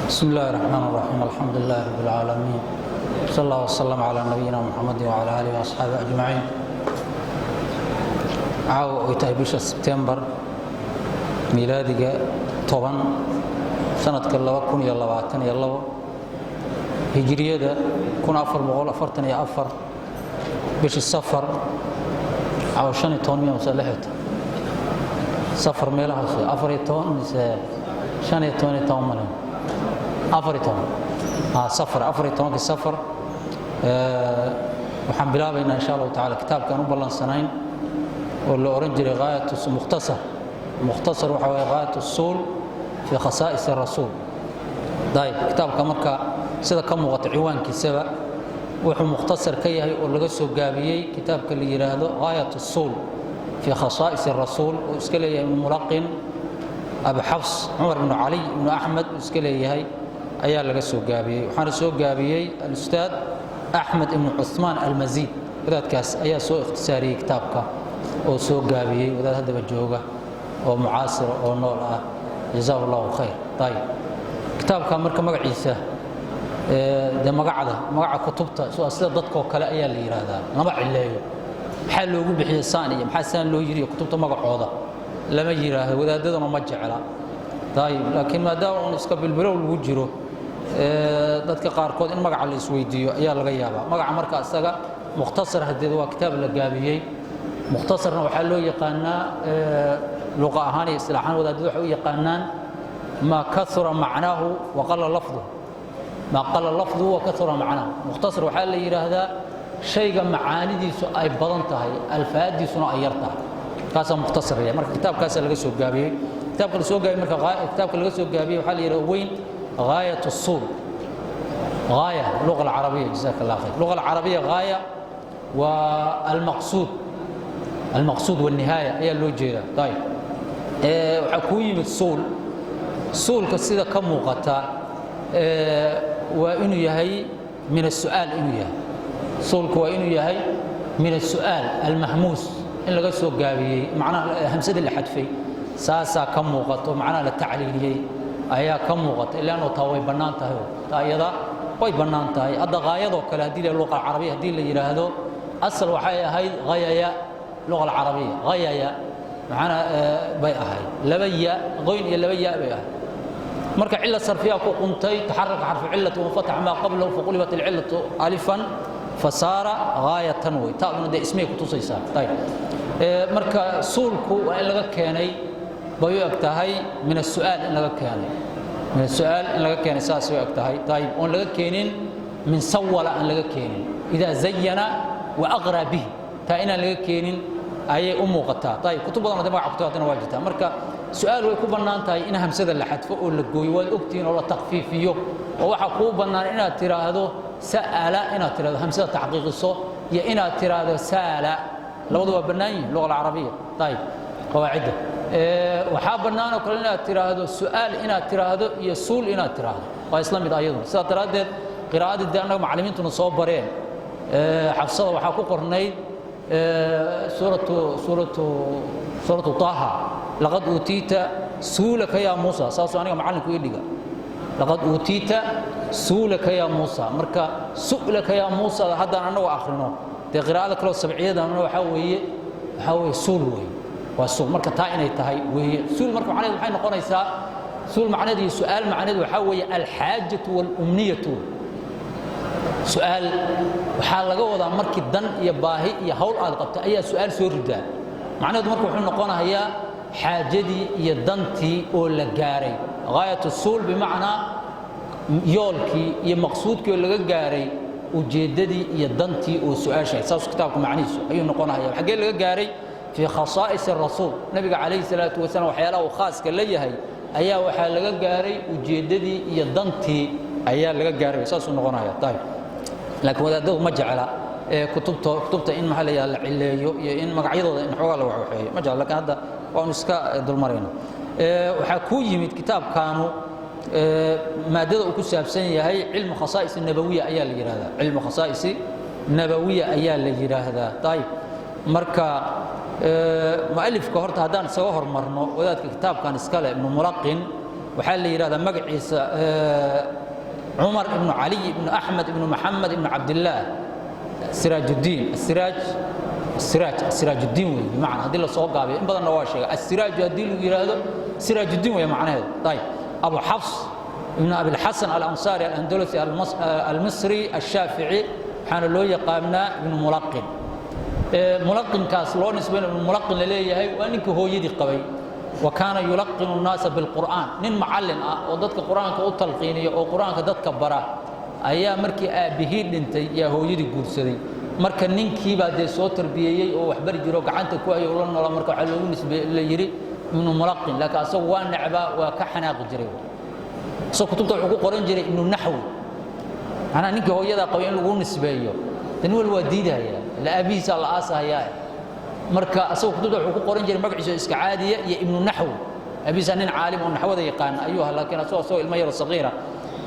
بسم الله الرحمن الرحيم، الحمد لله رب العالمين، صلى الله وسلم على نبينا محمد وعلى آله وأصحابه أجمعين. Caawa oy tahay bisha Sebtembar, miilaadiga 10, sanadka 2022, hijriyada 1444, bishii Safar. Caawa 15 miya mise 16 Safar? Meelahaas 14 mise 15 iyo 10 malin, 14 Safar, 14-kii Safar. Waxaan bilaabaynaa, insha Allahu tacala, kitaabkaan u ballansanayn oo la oran jiray gaayat mukhtasar. Mukhtasar waxa waye Gaayat Usuul fi Khasaa'is Rasuul. Dayib, kitaabka marka sida ka muuqata ciwaankiisaba wuxuu mukhtasar ka yahay oo laga soo gaabiyey kitaabka la yidhaahdo Gaayat Usuul fi Khasaa'is Rasuul, oo iska leeyahay Ibnu Mulaqin, Abi Xafs Cumar ibnu Cali ibnu Axmed uu iska leeyahay ayaa laga soo gaabiyey. Waxaana soo gaabiyey alustaad Axmed ibnu Cuثmaan Almasiid. Wadaadkaas ayaa soo ikhtisaariyey kitaabka oo soo gaabiyey, wadaad haddaba jooga oo mucaasira oo nool ah, jazaahu Allahu khayr. Ayib, kitaabka marka magaciisa dee magacda magaca kutubta sida dadkoo kale ayaa la yidhaahdaa, lama cileeyo. Maxaa loogu bixiyey saan iyo maxaa saan loo yiri? Kutubta magacooda lama yidhaahdo, wadaadaduna ma jecla. Ayib, laakiin maadaama uun iska bilbilow lagu jiro, dadka qaarkood in magaca la isweydiiyo ayaa laga yaabaa. Magaca marka isaga mukhtasar hadeed waa kitaab la gaabiyey. Mukhtasarna waxaa loo yaqaanaa luqa ahaan iyo isilaaxaan, wadaadadu waxay u yaqaanaan maa kaura macnaahu wa qala lafduhu, maa qala lafduhu wa kaura macnaahu. Mukhtasar waxaa la yidhaahdaa shayga macaanidiisu ay badan tahay, alfaadiisuna ay yar tahay, kaasaa mukhtasar la. Marka kitaabkaasaa laga soo gaabiyey. Kitaabka la soo gaabiyey marka, kitaabka laga soo gaabiyey waxaa la yidhahda weyn Gaayat Usuul. Gaaya luga alcarabiya, jazaaka Allah khayr, luga alcarabiya gaaya waa almaqsuud, almaqsuud walnihaaya ayaa loo jeedaa. Ayib, waxaa kuu yimid suul. Suulka sida ka muuqata waa inuu yahay min asu'aal, inuu yahay suulku waa inuu yahay min asu'aal almahmuus in laga soo gaabiyey, macnaha hamsadii la xadfay saasaa ka muuqato, macnaha la tacliiliyey ayaa ka muuqata. Ilaanoo taa way bannaan tahay, taa iyada way bannaan tahay. Hadda gaayadoo kale haddii la luqa alcarabiya haddii la yidhaahdo, asal waxay ahayd hayaya, luqa alcarabiya hayaya macnaa bay ahayd laba ya, qoyn iyo laba ya bay ahayd. Marka cila sarfiya ku quntay, taxaraka xarfu cilati wanfataxa maa qablahu faqulibat alcilatu alifan fasaara gaayatan wey. Taaduna dee ismay ku tusaysaa. Ayib, marka suulku waa in laga keenay bay u eg tahay, min asu'aal in laga keenay, min asu'aal in laga keenay saasay u eg tahay. Ayib, oon laga keenin min sawala, aan laga keenin idaa zayana wa aqraa bihi, taa inaan laga keenin ayay u muuqataa. Ayib, kutub badan oo de magaca kutub waa jirtaa. Marka su'aal way ku bannaan tahay in hamsada la xadfo oo la gooyo, waad ogtihiin, oo la takfiifiyo, oo waxaa kuu bannaan inaad tiraahdo sa'ala, inaad tiraahdo hamsada taxqiiqiso, iyo inaad tiraahdo saala, labadu waa bannaan yihin luga alcarabiya. Ayib, qawaacidda waxaa bannaan oo kale inaad tiraahdo su'aal inaad tiraahdo iyo suul inaad tiraahdo, waa isla mid ayaduna. Sidaa daraaddeed qiraa'adii dee annaga macallimiintuna soo bareen, Xafsada waxaa ku qornayd suuratu Taaha, "Laqad uutiita suulaka yaa Muusa." Saasuu aniga macallinku ii dhiga, "Laqad uutiita suulaka yaa Muusa." Marka "su'laka yaa Muusa" haddaan annagu akhrino, dee qiraa'ada kaloo sabciyadana waxaa weeye suul weeye, waa suul. Marka taa inay tahay weeye suul. Marka macnaheed maxay noqonaysaa? Suul macnaheed iyo su'aal macnaheed waxaa weeye alxaajatu waalumniyatu. Su'aal waxaa laga wadaa markii dan iyo baahi iyo hawl aad qabto ayaa su'aal soo ridaa. Macnaheedu marka wuxuu noqonayaa xaajadii iyo dantii oo la gaaray. Gaayat suul bimacnaa yoolkii iyo maqsuudkii oo laga gaaray, ujeeddadii iyo dantii oo su-aashahay. Saasuu kitaabka macnihiisu ayuu noqonaya. Xaggee laga gaaray? Fii khasaa'is rasuul, nabiga calayhi salaatu wasalaam waxyaalaha uu khaaska la yahay ayaa waxaa laga gaaray, ujeeddadii iyo dantii ayaa laga gaaray, saasuu noqonaya. Ayib, laakiin wadaadadu ma jecla ee kutubta in maxaa la yidhaha la cileeyo iyo in magacyadooda in xoogaa la waxwaxeeyo ma jecla, lakiin hadda waanu iska dulmarayna. Waxaa kuu yimid kitaabkaanu maadada uu ku saabsan yahay cilmu khasaa'is nabawiya ayaa la yidhahdaa, cilmu khasaa'isi nabawiya ayaa la yidhaahdaa. Ayib, marka mualifka horta haddaan isaga hormarno, wadaadka kitaabkan iskale, Ibnu Mulaqin. Waxaa la yidhahdaa magaciisa Cumar ibnu Caliy ibnu Axmed ibnu Maxamed ibnu Cabdillaah Siraajuddiin. Asiraaj, siraaj, Siraajuddiin wey bimacna haddii la soo gaabiyo. In badanna waa sheega Asiraaju haddii lagu yidhaahdo Siraajuddiin wey macnaheedu. Ayib, Abu Xafs ibn Abilxasan Alansaari Alandalusi Almisri Alshaafici, waxaana loo yaqaanaa Ibnu Mulaqin. Mulaqinkaas loo nisbayn Ibnu Mulaqin la leeyahay waa ninkii hooyadii qabay. Wa kaana yulaqinu nnaasa bilqur'aan, nin macallin ah oo dadka qur'aanka u talqiiniya oo qur'aanka dadka bara ayaa markii aabbihii dhintay yaa hooyadii guursaday. Marka ninkiibaa dee soo tarbiyeeyey oo wax bari jiro, gacanta ku hayo, ula noola. Marka waxaa loogu nisbe la yidhi Ibnu Mulaqin, laakiin asagu waa necbaa, waa ka xanaaqi jiray. Isagoo kutubta wuxuu ku qoran jiray Ibnu Naxwi. Macnaha ninkii hooyadaa qabay in lagu nisbeeyo de nin wal waa diidaya, ila aabbihiisaa la aasahayaa. Marka asagoo kutubta wuxuu ku qoran jiray magaciisa iska caadiya iyo Ibnu Naxwi. Aabihiisaa nin caalim oo naxwada yaqaana ayuu ahaa, laakiin asagoo ilmo yaro saqiira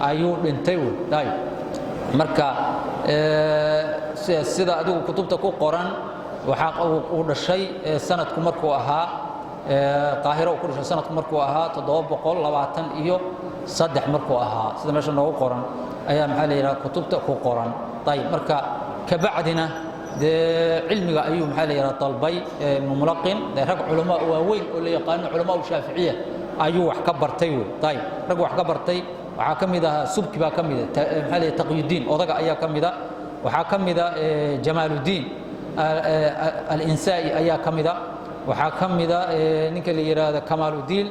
ayuu dhintay wey. Ayib, marka sida adigu kutubta ku qoran, waxaa uu dhashay sanadku markuu ahaa, Qaahiro uu ku dhashay sanadku markuu ahaa 723 markuu ahaa, sida meesha noogu qoran ayaa maxaa la yidhaha kutubta ku qoran. Ayib, marka kabacdina dee cilmiga ayuu maxaa la yidhaha dalbay Ibnu Mulaqin. Dee rag culamaa waaweyn oo la yaqaano, culamaa Shaaficiya, ayuu wax ka bartay wey. Ayib, rag wax ka bartay waxaa ka mid ahaa Subki baa ka mida, maxaa la yidhaha Taqyudiin odaga ayaa ka mida, waxaa ka mida Jamaaludiin Alinsaa'i ayaa ka mida, waxaa ka mida ninka la yidhaahdo Kamaaludiin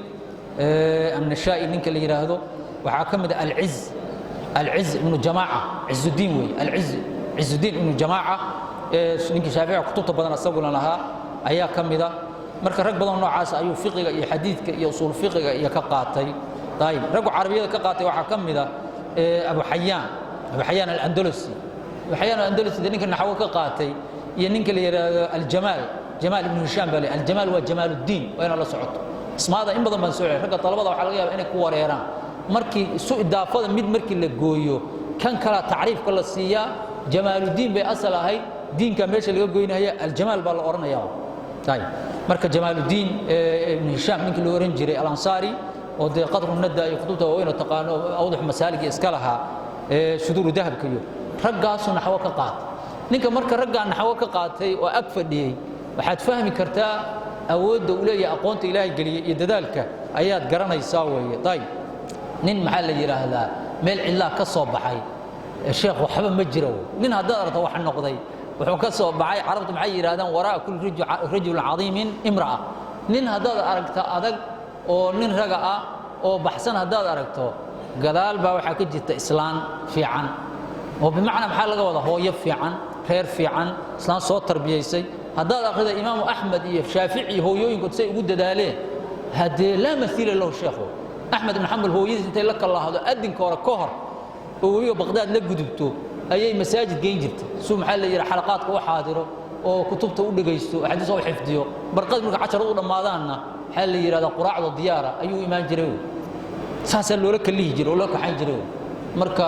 Annashaa'i ninka la yidhaahdo, waxaa ka mida Alciz, Alciz ibnu Jamaaca, Cizudiin wey, Alciz Cizudiin ibnu Jamaaca, ninkii Shaaficiga kutubta badan asaguna lahaa ayaa ka mida. Marka rag badan noocaas ayuu fiqiga iyo xadiidka iyo usuul fiqiga iyo ka qaatay. Ayib, raggu carabiyada ka qaatay waxaa ka mida Abu Xayaan, Abu Xayaan Alandalusi. Abu Xayaan Alandalusi ninka naxwo ka qaatay iyo ninka la yidhaahdo Aljamaal, Jamaal ibnu Hishaam baa le. Aljamaal waa Jamaaluddiin, waa inaad la socoto ismaada. In badan baan soo celiyay. Ragga talabada waxaa laga yaabaa inay ku wareeraan markii isu idaafada mid markii la gooyo kan kala tacriifka la siiyaa. Jamaaluddiin bay asal ahayd, diinka meesha laga goynaya Aljamaal baa la odhanayaa. Ayib, marka Jamaaluddiin ibnu Hishaam ninkii loo oran jiray Alansaari oo dee Qadru Nada iyo kutubta waaweyn oo taqaano, Awdax Masaalig iyo iska lahaa, Shuduuru Dahabka iyo raggaasuu naxwo ka qaatay ninka. Marka raggaa naxwo ka qaatay oo ag fadhiyey, waxaad fahmi kartaa awoodda uu leeyahay, aqoonta Ilaahay geliyey iyo dadaalka ayaad garanaysaa weeye. Ayib, nin maxaa la yidhaahdaa meel cidlaa ka soo baxay, sheekh, waxba ma jiro. Nin haddaad aragto wax noqday, wuxuu ka soo baxay, carabtu maxay yidhahdaan? Waraa kulli rajulin cadiimin imra'a. Nin haddaad aragto adag oo nin raga ah oo baxsan haddaad aragto, gadaal baa waxaa ka jirta islaan fiican, oo bimacnaa maxaa laga wadaa? Hooyo fiican, reer fiican, islaan soo tarbiyaysay. Haddaad akhrida Imaamu Axmed iyo Shaafici hooyooyinkood say ugu dadaaleen, haddee laa masiila lahu. Sheekhu Axmed ibn Xambal hooyadiis intay la kalaahdo adinka hore ka hor oo webiga Baqdaad la gudubto ayay masaajid geyn jirtay, suu maxaa la yidhaha xalaqaadka u xaadiro oo kutubta u dhegaysto, axaadiista u xifdiyo. Barqad marka casharadu u dhammaadaanna, maxaa la yidhahdaa, quraacda diyaara ayuu imaan jiray. Saasaa loola kalihi jiray oo loo kaxayn jiray. Marka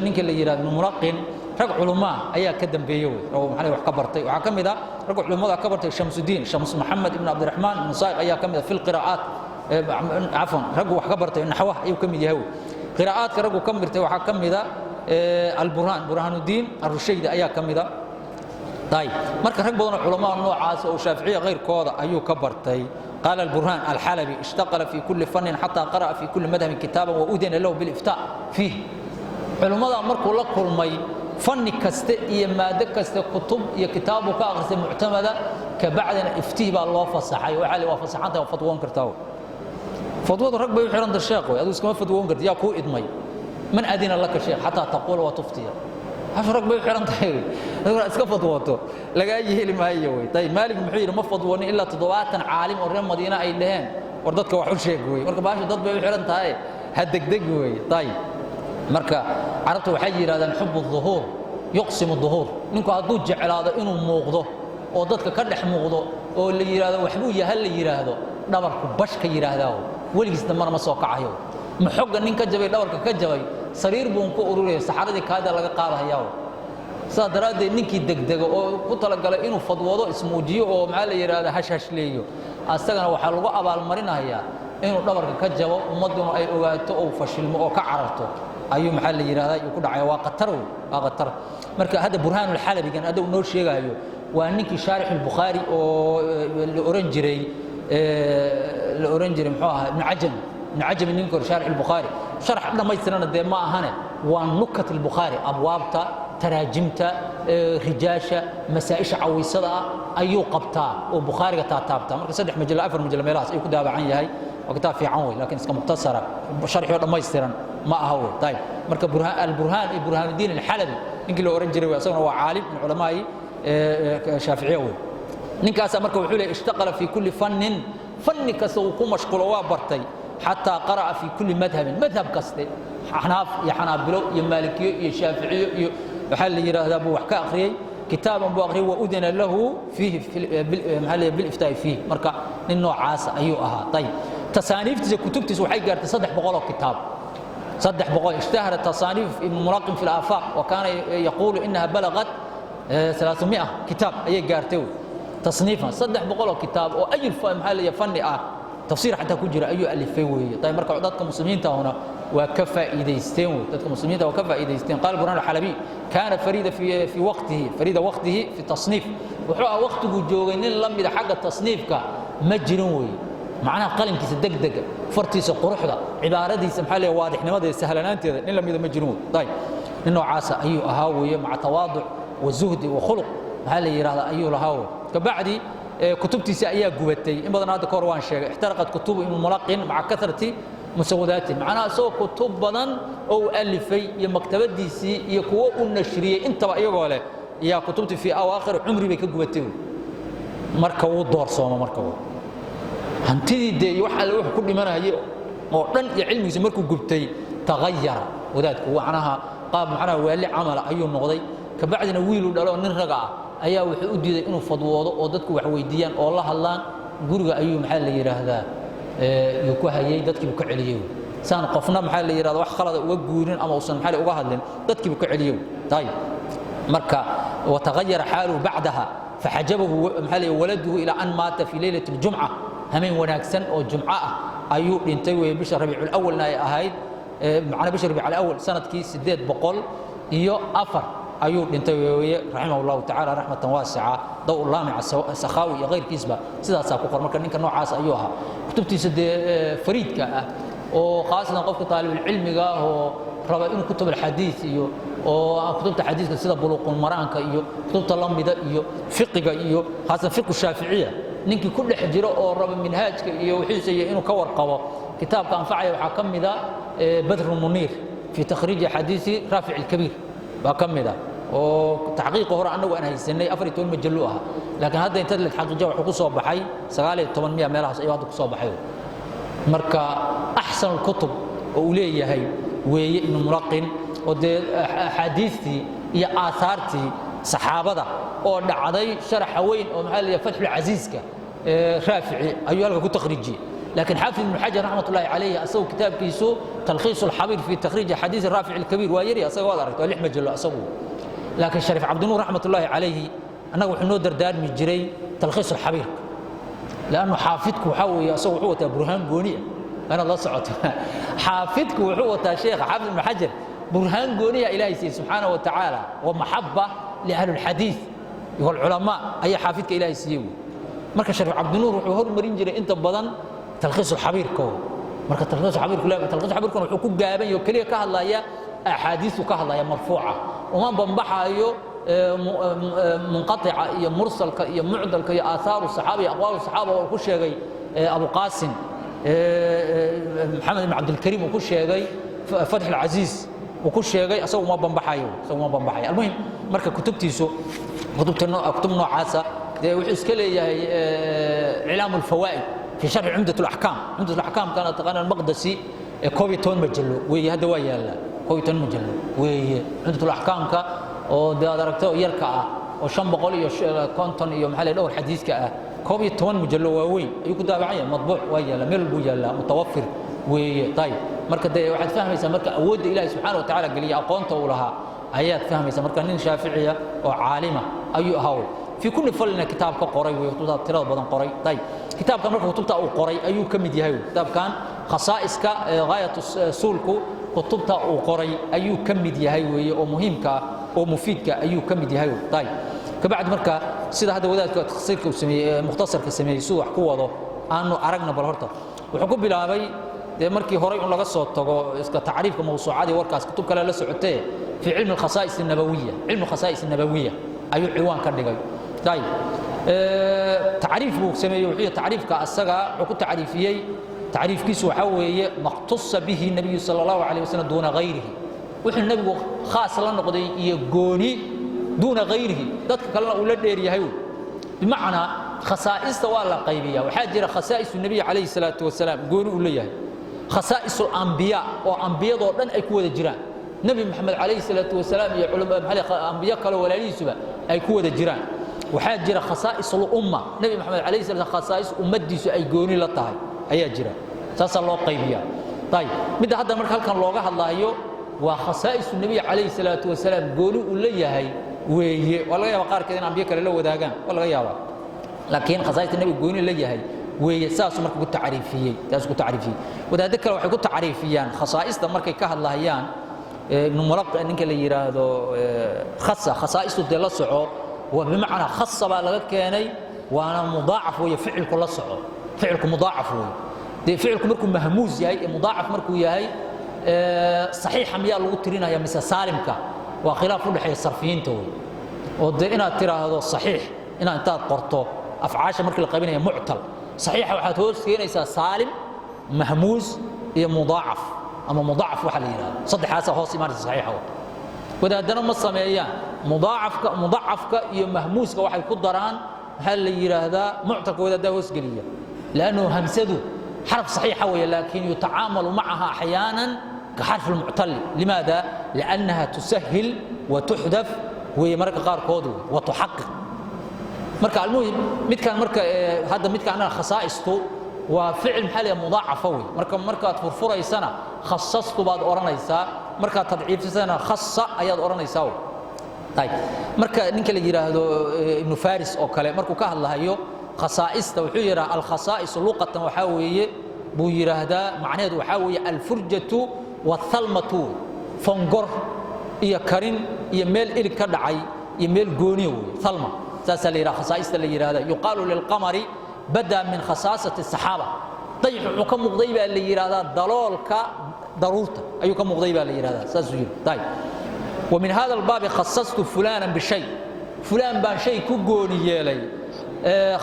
ninka la yidhahdo Ibnu Mulaqin rag culumaa ayaa ka dambeeye wey oo maxaa wax ka bartay. Waxaa ka mid ah ragga culummada ka bartay Shamsudiin, Shams Maxamed ibn Cabdiraxmaan ibn Saa'iq ayaa ka mid ah fi lqiraa'aat. Cafwan, raggu wax ka bartay naxwaha ayuu ka mid yahay wey. Qiraa'aadka raggu ka mirtay waxaa ka mid ah Alburhaan, Burhaanudiin Arushaydi ayaa ka mid ah. Ayib, marka rag badan oo culamaa noocaas oo Shaaficiya keyrkooda ayuu ka bartay. قال البرهان الحلبي: اشتغل في كل فن حتى قرأ في كل مذهب كتابا وأذن له بالإفتاء فيه. Culummada markuu la kulmay, fanni kaste iyo maado kaste kutub iyo kitaabu ka akhristay muctamada, kabacdina iftiih baa loo fasaxay. Waxaa la waa fasaxanta, waa fatwoon kartaa. Fatwadu rag bay u xidhanta, sheekh wey, aduu iskama fatwoon karti. Yaa kuu idmay? Man adina laka, sheekh, xataa taquula wa tuftiya? Hashu rag bay u xidhan tahay wey, adiguna iska fatwooto lagaa yeeli maayo wey. Ayib, Maalik muxuu yidhi? Ma fatwoonin ilaa 70 caalim oo reer Madiine ay dhaheen war dadka wax u sheeg wey. Marka baashu dad bay u xidhan tahay, ha degdeg wey. Ayib, marka carabta waxay yidhahdaan: xubu duhuur yuqsimu duhuur. Ninku hadduu jeclaado inuu muuqdo oo dadka ka dhex muuqdo oo la yidhahdo waxbuu yaha la yidhaahdo, dhabarku bash ka yidhaahdaa, weligiis dambana ma soo kacayo. Maxogga nin ka jabay, dhabarka ka jabay, sariir buun ku ururaya, saxaradii kaada laga qaadahayaa. Sidaa daraaddeed ninkii degdego oo ku talagalay inuu fadwoodo, ismuujiyo oo maxaa la yidhahda hashhashleeyo, asagana waxaa lagu abaalmarinayaa Inuu dhabarka ka jabo, ummadduna ay ogaato oo fashilmo oo ka cararto ayuu, maxaa la yidhahdaa, uu ku dhacaya. Waa khatar wey, waa khatar. Marka hadda Burhaanulxalabigan hadda uu noo sheegayo waa ninkii shaarix Albukhaari oo la oran jiray, muxuu ahaa, Ibnu Cajami. Ibnu Cajami ninka hore shaarix Albukhaari, sharax dhammaystirana dee ma ahane, waa nukat Albukhaari, abwaabta, taraajimta, rijaasha, masaa'isha cawiisada ah ayuu qabtaa oo Bukhaariga taataabtaa. Marka 3 majalo, 4 majalo meelahaas ayuu ku daabacan yahay. Waa kitaab fiican wey, laakiin iska mukhtasara, sharxi oo dhammaystiran ma aha wey. Ayib, marka Alburhaan iyo Burhaanudiin Alxalabi ninkii la oran jiray wey, asaguna waa caalim min culamaa'i Shaaficiya wey ninkaasaa. Marka wuxuu leeyahy: ishtaqala fi kulli fannin, fanni kasta uu ku mashquulo, waa bartay, xataa qara'a fi kulli madhabin, madhab kaste, Axnaaf iyo Xanaabilo iyo Maalikiyo iyo Shaaficiyo iyo waxaa la yidhaahdaa buu wax ka akhriyey, kitaaban buu akhriyey, wa udina lahu fiihi, maxaa la biliftaa'i fiihi. Marka nin noocaasa ayuu ahaa. Ayib, tasaaniiftiisa, kutubtiisa waxay gaartay 300 oo kitaab, 300. Ishtahara tasaaniif Ibnu Mulaqim fi alaafaaq, wa kaana yaquulu inaha balagat 300 kitaab ayay gaartay tasniifan. 300 oo kitaab oo ay maxaa la fanni ah, tafsiir xataa ku jira, ayuu alifay weeye. Ayib, marka dadka muslimiinta huna waa ka faa'iidaysteen wey, dadka muslimiinta waa ka faa'iidaysteen. Qaala Burhan Alxalabi: kaana fariida fi waqtihi, fariida waqtihi fi tasniif. Wuxuu ah waqtiguu joogay nin la mida xagga tasniifka ma jirin weeye. Macnaha qalinkiisa degdega, fartiisa quruxda, cibaaradiisa, maxaa leeyahay, waadixnimadeeda, sahlanaanteeda, nin la mida ma jirin wey. Ayib, nin noocaasa ayuu ahaa weeye, maca tawaaduc wa zuhdi wa khuluq, maxaa la yidhahdaa, ayuu lahaa wey. Kabacdi kutubtiisa ayaa gubatay. In badan hadda ka hor waan sheegay, ixtaraqat kutubu Ibnu Mulaqin maca kasrati musawadaati. Macnaha isagoo kutub badan oo uu alifay iyo maktabadiisii iyo kuwo uu nashriyey intaba iyagoo leh, ayaa kutubtii fii awaakhir cumri bay ka gubatay. Marka wuu doorsooma, marka wuu hantidii dee iyo wax alle wuxuu ku dhimanayay oo dhan iyo cilmigiisa markuu gubtay, tagayara wadaadku, macnaha qaab macnaha waali camala ayuu noqday. Kabacdina wiiluu dhalo, nin raga ah, ayaa wuxuu u diiday inuu fadwoodo oo dadku wax weydiiyaan oo la hadlaan. Guriga ayuu, maxaa la yidhaahdaa, yuu ku hayay, dadkiibuu ka celiyey, saan qofna, maxaa la yidhahda, wax khalada uga guurin ama uusan, maxaa, uga hadlin, dadkiibuu ka celiyey. Ayib, marka watagayara xaaluhu bacdaha, faxajabahu, maxaa la, waladuhu ilaa an maata fi leylati اljumca. Hameen wanaagsan oo jumco ah ayuu dhintay weeye, bisha Rabiiculawalna ay ahayd, macnaa bisha Rabiiculawal sanadkii 804 ayuu dhintay weeye, raximah Allahu tacala raxmatan waasica. Daw Laamica Sakhaawi iyo kayrkiisba sidaasaa ku qor. Marka ninka noocaas ayuu ahaa. Kutubtiisa dee fariidka ah oo khaasatan qofka taalibulcilmiga ah oo raba inuu kutub alxadiid iyo oo kutubta xadiiska sida Buluuqulmaraanka iyo kutubta lamida iyo fiqiga iyo khaasatan fiqu Shaaficiya ninkii ku dhex jiro oo raba minhaajka iyo wixiisa iyo inuu ka warqabo, kitaabka anfacaya waxaa ka mida Badru Muniir fi takhriiji xadiisi Raafic Alkabiir baa ka mida, oo taxqiiqa hore annagu aan haysanay 14 majallo ahaa, laakiin hadda inta la xaqiijiya wuxuu ku soo baxay 19 miya meelahaas ayuu hadda ku soo baxay. Marka axsan kutub oo uu leeyahay weeye Ibnu Mulaqin, oo dee axaadiistii iyo aahaartii saxaabada oo dhacday sharaxa weyn oo, maxaa la yidhaha, Fatxulcasiiska Raafici ayuu halka ku takhriijiyey. Laakiin Xaafid Ibnu Xajar raxmat ullahi calayhi asagu kitaabkiisu Talkhiis alxabiir fi takhriiji xadiisi Raafic alkabiir waa yari, asaga waad aragta, waa 6 majallo asagu. Laakiin Shariif Cabdinuur raxmat ullahi calayhi annaga wuxuu noo dardaarmi jiray Talkhiis alxabiirka, lannu xaafidku waxaa weeye asagu wuxuu wataa burhaan gooni ah inaad la socoto. Xaafidku wuxuu wataa, sheekha Xaafid Ibnu Xajar, burhaan gooniya Ilaahay siiyey subxaana wa tacaala, wa maxaba liahli lxadiid walculamaa ayaa xaafidka Ilaahay siiyey wey. Marka Shariif Cabdinuur wuxuu hormarin jiray inta badan Talkhiis alxabiirka. Marka Talkhiis alxabiirkuna wuxuu ku gaaban yahay oo keliya ka hadlaya axaadiistu ka hadlaya marfuuca, uma bambaxaayo munqatica iyo mursalka iyo mucdalka iyo aahaaru saxaaba iyo aqwaalu saxaaba oo ku sheegay Abuqaasim Maxamed ibn Cabdilkariim uu ku sheegay Fatx alcasiis uu ku sheegay, asagu uma bambaxayo, asagu uma bambaxayo. Almuhim, marka kutubtiisu kutubta kutub noocaasa dee wuxuu iska leeyahay Iclaam alfawaa'id fi sharxi Cumdat alaxkaam. Cumdat alaxkaamkana taqaanaan, Maqdasi, 11 majallo weeye, hadda waa yaallaa, 11 majallo weeye Cumdat alaxkaamka oo dee aad aragto yarka ah oo 550 iyo, maxaa la, dhowr xadiiska ah, 11 majallo waaweyn ayuu ku daabacan yahay, madbuuc waa yaallaa, meel walbuu yaallaa, mutawafir weeye. Ayib, marka dee waxaad fahmaysaa marka awoodda Ilaahi subxaana wa tacaala geliya, aqoonta uu lahaa ayaad fahmaysaa. Marka nin Shaaficiya oo caalima ayuu ahaa. Fii kulli fallina kitaab ka qoray wey, kutubta tirada badan qoray. Ayib, kitaabkan marka kutubta uu qoray ayuu ka mid yahay. Kitaabkan khasaa'iska ghaayatu suulku kutubta uu qoray ayuu ka mid yahay weeye, oo muhiimka ah oo mufiidka ayuu ka mid yahay. Ayib, kabacdi marka sida hadda wadaadka takhsiirka uu sameeyey, mukhtasarka sameeyey, siduu wax ku wado aanu aragna. Bal horta wuxuu ku bilaabay dee markii horay un laga soo tago iska tacriifka mawsuucadii, warkaas kutub kale la socotee, fi cilmi alkhasaa'is annabawiya, cilmi alkhasaa'is annabawiya ayuu ciwaan ka dhigay. Ayib, tacriif buu sameeyey. Wuxuu tacriifka asaga wuxuu ku tacriifiyey, tacriifkiisu waxaa weeye maqtusa bihi nabiyu sala allahu calayh wasallam duuna hayrihi, wuxuu nebigu khaas la noqday iyo gooni, duuna hayrihi, dadka kalena uu la dheer yahay. Bimacnaa khasaa'ista waa la qaybiyaa. Waxaa jira khasaa'isu nebiy calayhi salaatu wasalaam gooni uu leeyahay, khasaa'isu alambiyaa oo ambiyadoo dhan ay ku wada jiraan, nebi Maxamed calayhi salaatu wasalaam iyo ambiyo kale walaalihiisuba ay ku wada jiraan. Waxaa jira khasaa'is ulumma, nebi Maxamed calayhi salam khasaa'is ummaddiisu ay gooni la tahay ayaa jira. Saasaa loo qaybiyaa. Ayib, midda hadda marka halkan looga hadlaayo waa khasaa'isu nebiy calayhi salaatu wasalaam gooni uu leeyahay weeye. Waa laga yaaba qaarkeed in ambiyo kale la wadaagaan, waa laga yaabaa, laakiin khasaa'ista nebiga gooni la yahay weeye. Saasuu marka ku tacriifiyey, saasuu ku tacriifiyey. Wadaaddo kale waxay ku tacriifiyaan khasaa'ista markay ka hadlayaan, Ibnu Mulaq ninka la yidhaahdo, khasa khasaa'istu dee la soco waa bimacnaa khasa baa laga keenay, waana mudaacaf weeye. Ficilku la soco, ficilku mudaacaf weeye. Dee ficilku markuu mahmuus yahay iyo mudaacaf markuu yahay, saxiixa miyaa lagu tirinaya mise saalimka? Waa khilaaf u dhexeeya sarfiyiinta wey. Oo dee inaad tiraahdo saxiix, inaad intaad qorto afcaasha markii la qaybinaya muctal saxiixa, waxaad hoos keenaysaa saalim, mahmuus iyo mudaacaf ama mudaacaf waxa la yidhahdo, saddexaasaa hoos imaanaysa saxiixa. Wadaadana ma sameeyaan mudaacafka, mudacafka iyo mahmuuska waxay ku daraan maxaa la yidhaahdaa muctalka. Wadaaddaa hoos geliya lannu hamsadu xaraf saxiixa weeye, laakiin yutacaamalu macaha axyaanan كحرف المعتل. لماذا؟ لأنها تسهل وتحذف وهي mararka qaarkood وتحقق. Marka almuhim midkaan marka hadda midkaan khasaa'istu waa ficil maxaa la mudaacafa wey. Marka markaad furfuraysana khasastu baad odhanaysaa, markaad tadciifisana khassa ayaad odhanaysaa. Ayib, marka ninka la yidhaahdo Ibnu Faris oo kale markuu ka hadlahayo khasaa'ista wuxuu yidhaha alkhasaa'is luqatan waxaa weeye buu yidhaahdaa, macnaheedu waxaa weeye alfurjatu wathalmatu, fongor iyo karin iyo meel ilig ka dhacay iyo meel gooniya wey, thalma saasaa la yidhaha khasaa'ista la yidhahda. Yuqaalu lilqamari bada min khasaasati saxaaba, dayax wuxuu ka muuqday baa la yidhahdaa daloolka daruurta ayuu ka muuqday baa la yidhahdaa, saasuu yidhi. Ayib, ومن هذا الباب خصصت فلانا بشيء، فلان بان شيء ku gooni yeelay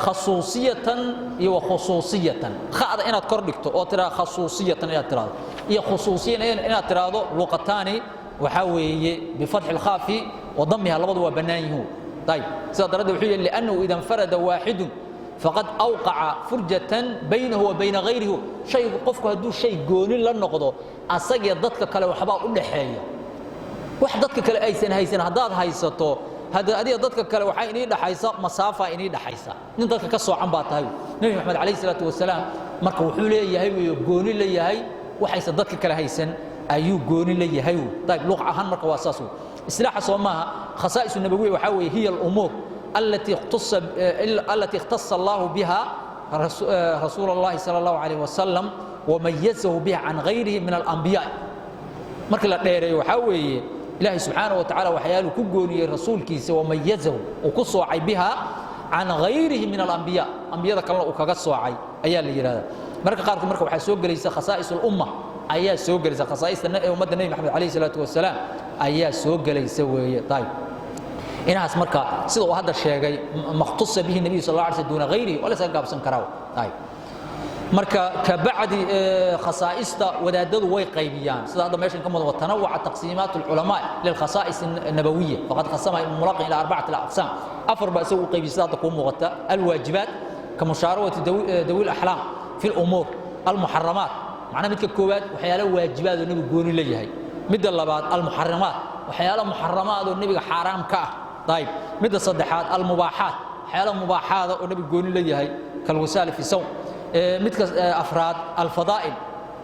khasuusiyatan iyo khusuusiyatan. Khada inaad kor dhigto oo tiraa khasuusiyatan inaad tiraahdo iyo khusuusiyan inaad tiraahdo, luqataani waxaa weeye bifatxi alkhaafi wa damiha, labadu waa bannaan yihiin. Ayib, sidaa daraaddeed wuxuu yihi liannahu ida infarada waaxidun faqad awqaca furjatan baynahu wa bayna hayrihi. Shaygu qofku hadduu shay gooni la noqdo, asagiyo dadka kale waxbaa u dhaxeeya, wax dadka kale aysan haysan haddaad haysato, hadda adiga dadka kale waxaa inii dhaxaysa masaafa inii dhaxaysa, nin dadka ka soocan baa tahay. Nebi Maxamed calayhi salaatu wasalaam marka wuxuu leeyahay weeye gooni leeyahay, waxaysan dadka kale haysan ayuu gooni leeyahay wey. Ayib, luq ahaan marka waa saas wey. Isilaaxa soo maaha khasaa'isu nabawiya waxaa weeye hiya alumuur التي اختص الله بها رسول الله صلى الله عليه وسلم وميزه بها عن غيره من الأنبياء. Marka la dheereeyo waxaa weeye Ilaahay subxaanaه wa tacaala waxyaaluu ku gooniyey rasuulkiisa, wamayazahu uu ku soocay, biha can hayrihi min alambiya, ambiyada kalena uu kaga soocay ayaa la yidhahdaa. Mararka qaarkood marka waxaa soo gelaysa khasaa'is ulumma ayaa soo gelaysa, khasaa'ista ummadda Nebi Maxamed calayhi salaatu wasalaam ayaa soo gelaysa weeye. Ayib, inahaas marka sida uu hadda sheegay makhtusa bihi nabiyu sal alla alay slam duuna hayrihi waa la iskaga gaabsan karaa. Ayib, marka kabacdi khasaa'ista wadaadadu way qaybiyaan sida hadda meeshan ka mudan. Watanawaca taqsiimaat alculamaa lilkhasaa'is annabawiya, faqad qasamaha Ibnu Mulaqin ila arbacati aqsaam, afar baa isagu u qaybiyay sida hadda kuu muuqata: alwaajibaat kamushaarawati dawi alaxlaam fi lumuur almuxaramaat. Macnaha midka koowaad waxyaalo waajibaad oo nebigu gooni leeyahay, midda labaad almuxaramaat, waxyaalo muxaramaad oo nebiga xaaraam ka ah. Ayib, midda saddexaad almubaaxaat, waxyaalo mubaaxaada oo nebigu gooni leeyahay kalwasaali fi sawm. Midka afraad alfadaa'il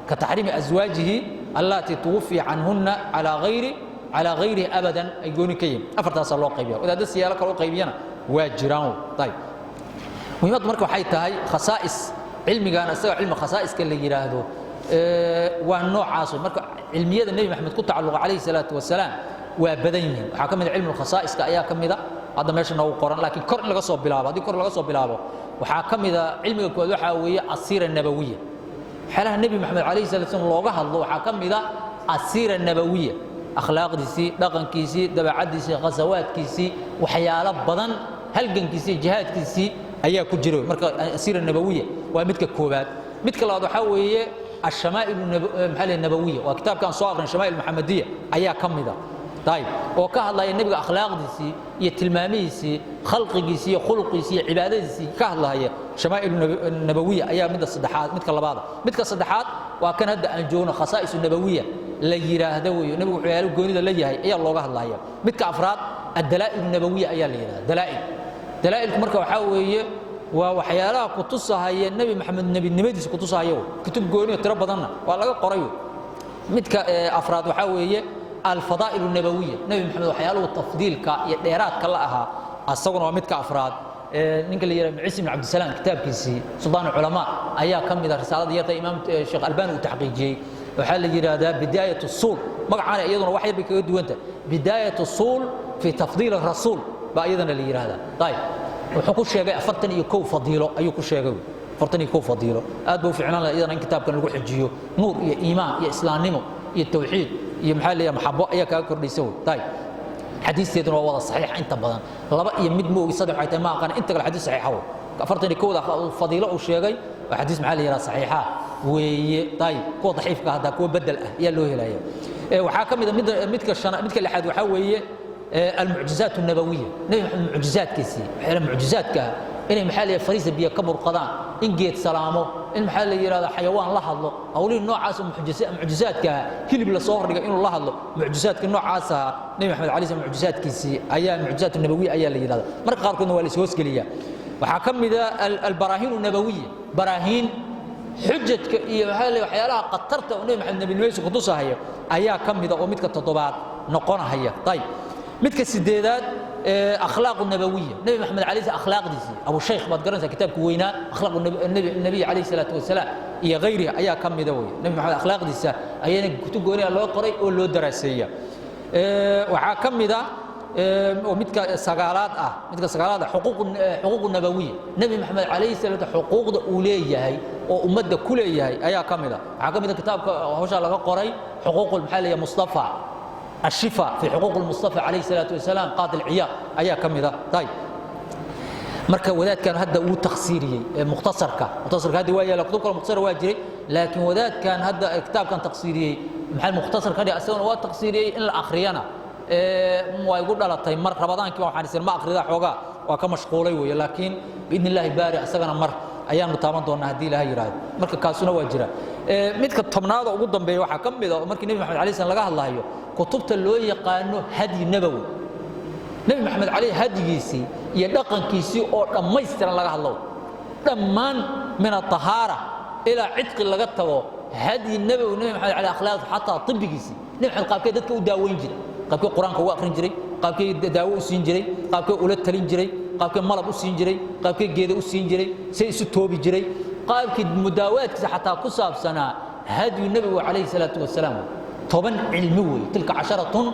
ka taxriimi aswaajihi allaati tuwufiya canhunna calaa hayrihi abadan ay gooni ka yihiin. Afartaasaa loo qaybiya. Wadaadda siyaalo kale u qaybiyana Waa jiraan. Ayib, muhiimaddu marka waxay tahay khasaa'is cilmigan isaga cilmi khasaa'iska la yidhaahdo waa noocaas. Marka cilmiyada Nebi Maxamed ku tacalluqa calayhi salaatu wasalaam waa badan yihiin. Waxaa ka mid a cilmu khasaa'iska ayaa ka mid a hadda meesha noogu qoran, laakiin kor in laga soo bilaabo, haddii kor laga soo bilaabo, waxaa ka mid a cilmiga koowaad waxaa weeye asiira nabawiya. Waxyaalaha Nebi Maxamed calayhi salatu wasalam looga hadlo waxaa ka mid a asiira nabawiya, akhlaaqdiisii, dhaqankiisii, dabeecaddiisii, khasawaadkiisii, waxyaalo badan, halgankiisii, jihaadkiisii ayaa ku jira. Marka asiira nabawiya waa midka koowaad. Midka labaad waxaa weeye الشمائل maxaa nabawiya, waa kitaabkan soo aqrin, shamaa'il maxamadiya ayaa ka mida. Ayib, oo ka hadlaya nebiga akhlaaqdiisii iyo tilmaamihiisii, khalqigiisii iyo khuluqiisii iyo cibaadadiisii ka hadlaya. Shamaa'il nabawiya ayaa midda saddexaad, midka labaada. Midka saddexaad waa kan hadda aan joogno, khasaa'isu nabawiya la yidhaahdo weeyo, nebigu wuxuu goonida la yahay ayaa looga hadlaya. Midka afraad addalaa'il nabawiya ayaa la yidhahda. Dalaa'il, dalaa'ilku marka waxaa weeye waa waxyaalaha kutusahaya Nebi Maxamed nebinimadiisa kutusahaya. Kutub gooniyo tiro badanna waa laga qoray. Midka afraad waxaa weeye alfadaa'il nabawiya, Nebi Maxamed waxyaaluhu tafdiilka iyo dheeraadka la ahaa, asaguna waa midka afraad. Ninka la yidhaha Ciisi ibn Cabdisalaam kitaabkiisii Suldaan Culamaa ayaa ka mid ah, risaalada yarta Imaam Sheekh Albani uu taxqiijiyey. Waxaa la yidhaahdaa Bidaayat Usuul magacaana, iyaduna wax yar bay kaga duwanta, Bidaayat Usuul fi Tafdiil Rasuul baa iyadana la yidhaahdaa. Ayib, wuxuu ku sheegay 41 fadiilo ayuu ku sheegay, 41 fadiilo. Aad buu u fiicnaan lahaa iyadana in kitaabkan lagu xijiyo. Nuur iyo iimaan iyo islaamnimo iyo tawxiid iyo maxaa leeyahay maxabo ayaa kaaga kordhaysa wey. Ayib, xadiisteeduna waa wada saxiix inta badan, laba iyo mid moogi, saddex waxay tahay ma aqaan, inta kale xadiis saxiixa wey. 41-da fadiilo uu sheegay waa xadiis maxaa la yidhaha saxiixa weeye. Ayib, kuwa daciifka hadda kuwa bedel ah ayaa loo helaya. Waxaa ka mid a midda midka shana, midka lixaad waxaa weeye المعجزات النبوية، نبي محمد معجزات كيسي، waxyaala mucjizaadka ah, inay maxaa la fariisa biyo ka burqadaan, in geed salaamo, in maxaa la yidhahda xayawaan la hadlo, hawlihii noocaas oo mucjizaadka ah, hilib la soo hordhigay inuu la hadlo, mucjizaadka noocaas ahaa Nebi Maxamed calayhi salaam mucjizaadkiisii ayaa mucjizaat nabawiya ayaa la yidhahda. Marka qaarkoodna waa la ishoosgeliyaa. Waxaa ka mid a albaraahiin nabawiya, baraahiin xujajka iyo maxaa la waxyaalaha khatarta oo Nebi Maxamed nebinimadiisa kutusahaya ayaa ka mida, oo midka toddobaad noqonahaya. Ayib, midka sideedaad akhlaaq nabawiya, Nebi Maxamed calayhi akhlaaqdiisii, Abu Shaykh baad garanaysaa, kitaabka weynaa akhlaaq nabiy calayhi salaatu wasalaam iyo hayrihi ayaa ka mida wey. Nebi Maxamed akhlaaqdiisa ayayna kutub gooniya loo qoray oo loo daraaseeya. Waxaa ka mida oo midka sagaalaad ah, midka sagaalaad ah xuquuq nabawiya, Nebi Maxamed calayhi salaatu xuquuqda uu leeyahay oo ummadda ku leeyahay ayaa ka mida. Waxaa ka mida kitaabka hawshaa laga qoray xuquuq maxaa leeyahay Mustafa, الشفاء في حقوق المصطفى عليه الصلاة والسلام، قاضي العياض أيا كمذا. طيب، marka wadaadkan hadda uu takhsiiriyey mukhtasarka, mukhtasarka hadda waa yaala, kutub kale mukhtasar waa jiray, laakiin wadaadkan hadda kitaabkan takhsiiriyey, maxay mukhtasar ka dhigay, asaguna waa takhsiiriyey. In la akhriyana waa igu dhalatay mar Ramadaankii, waxaan isir ma akhrida, xoogaa waa ka mashquulay weeye, laakiin biidni illaahi baari asagana mar ayaanu taaban doonaa haddii Ilaahay yidhaahdo. Marka kaasuna waa jira. Midka tobnaada ugu dambeeya waxaa ka mid a oo markii Nebi Maxamed alayhi salam laga hadlayo kutubta loo yaqaano hadyi nabawi, Nebi Maxamed calayhi hadyigiisii iyo dhaqankiisii oo dhammaystiran laga hadlo, dhammaan min atahaara ilaa cidqi laga tago, hadyi nabawi Nebi Maxamed calayhi akhlaaq, xataa tibbigiisii, Nebi Maxamed qaabkee dadka u daaweyn jiray, qaabkee Qur-aanka ugu akhrin jiray, qaabkee daawo u siin jiray, qaabkee ula talin jiray, qaabkee malab u siin jiray, qaabkee geeda u siin jiray, say isu toobi jiray, qaabkii mudaawaadkiisa xataa ku saabsanaa, hadyu nebigu calayhi salaatu wasalaam. 10 cilmi weeye, tilka casharatun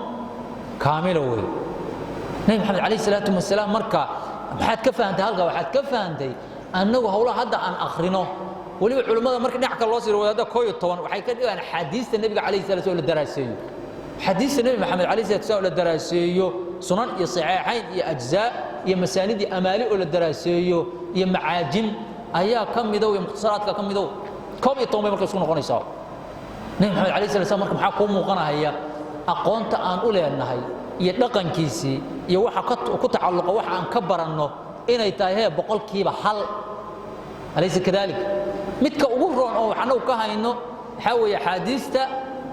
kaamila weeye Nebi Maxamed calayhi salaatu wasalaam. Marka maxaad ka fahantay halkaa? Waxaad ka fahantay annagu howlaha hadda aan akhrino, weliba culimmada marka dhinac kale loo siro, wadaadda 11 waxay ka dhigaan xadiista nebiga calayhi salatu wasalaam la daraaseeyo, xadiista Nebi Maxamed calayhi salatu wasalaam la daraaseeyo, sunan iyo saxiixayn iyo ajzaa iyo masaanid iyo amaali oo la daraaseeyo iyo macaajim ayaa ka midow iyo mukhtasaraadka ka midow. 11 bay marka isku noqonaysaa Nebi Maxamed calayhi salatu wasalaam. Marka maxaa kuu muuqanahaya? Aqoonta aan u leenahay iyo dhaqankiisii iyo waxa ku tacalluqa, waxa aan ka baranno inay tahay hee 1%. Alaysa kadalik? Midka ugu roon oo wax annagu ka hayno waxaa weeye axaadiista,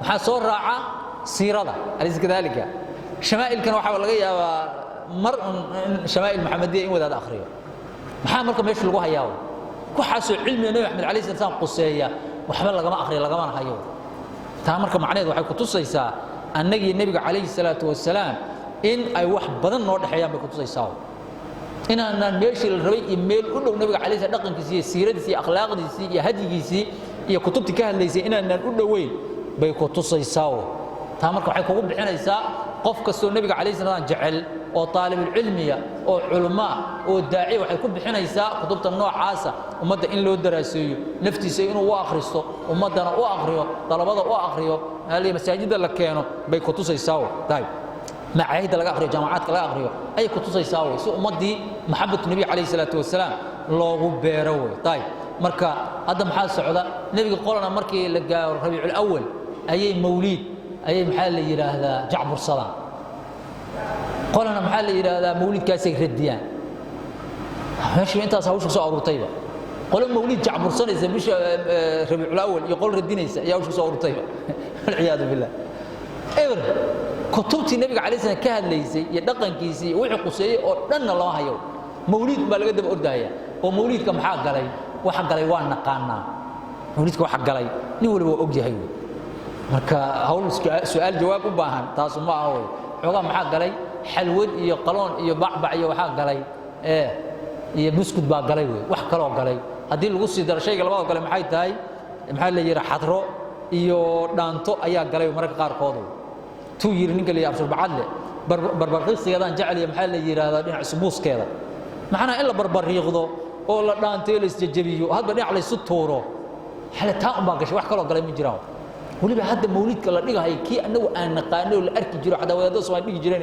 waxaa soo raaca siirada. Alaysa kadalika? Shamaa'ilkana waxaa laga yaabaa mar un in shamaa'il maxamediya in wadaad akhriyo. Maxaa marka meesha lagu hayaa? Waxaasoo cilmiga Nebi Maxamed alayhi salatu salaam quseeya waxba lagama akhriyo, lagamana hayo. Taa marka macnaheed waxay ku tusaysaa annagii nebiga calayhi salaatu wasalaam in ay wax badan noo dhexeeyaan bay ku tusaysaa. Inaanaan meeshii la rabay iyo meel u dhow nabiga calayhi salaam dhaqankiisii iyo siiradiisii iyo akhlaaqdiisii iyo hadyigiisii iyo kutubtii ka hadlaysay inaanaan u dhoweyn bay ku tusaysaa. Taa marka waxay kugu bixinaysaa qof kastoo nabiga calayhi salaam jecel oo taalibulcilmiya oo culmaa oo daaciya, waxay ku bixinaysaa kutubta noocaasa ummadda in loo daraaseeyo, naftiisa inuu u akhristo, ummaddana u akhriyo, dalabada u akhriyo, masaajidda la keeno bay ku tusaysaa. Tayib, macaahidda laga akhriyo, jaamacaadka laga akhriyo ayay ku tusaysaa wey, si ummaddii maxabbatu nebi calayhi salaatu wasalaam loogu beero wey. Tayib, marka hadda maxaa socda? Nebiga qolana markii la gaaro Rabiicul Awal ayay mawliid ayay maxaa la yidhaahdaa jacbursadaan, qolana maxaa la yidhaahdaa mawliidkaasay radiyaan. Meeshiiba intaas hawsha soo aruurtayba, qolo mawliid jacbursanaysa bisha Rabiicul Awal iyo qol radinaysa ayaa hawsha soo aruurtayba, walciyaadu billah. Eber kutubtii nabiga calayhi salaam ka hadlaysay iyo dhaqankiisii iyo wixii quseeyey oo dhanna loo hayo, mawliid baa laga daba ordaya. Oo mawliidka maxaa galay? Waxa galay waa naqaanaa. Mawliidka waxa galay nin waliba waa og yahay wey. Marka hawl su'aal jawaab u baahan taasu ma aha wey. Xoogaa maxaa galay? Xalwad iyo qaloon iyo bacbac iyo waxaa galay ee iyo buskud baa galay wey. Wax kaloo galay haddii lagu sii daro shayga labaad galay maxay tahay? Maxaa la yidhi, xadro iyo dhaanto ayaa galay mararka qaarkood. Tuu yidhi ninka la yidhi Abshir Bacadle, barbarqiiqsigeedaan jeceliya, maxaa la yidhaahdaa, dhinac isbuuskeeda. Macnaha in la barbariiqdo oo la dhaantayo, la isjejebiyo, hadba dhinac laysu tuuro, xale taa un baa gashay, wax kaloo galay ma jiraan. Weliba hadda mawliidka la dhigahayo kii annagu aan naqaanay oo la arki jiro, xataa wadaadada Soomaali dhigi jireen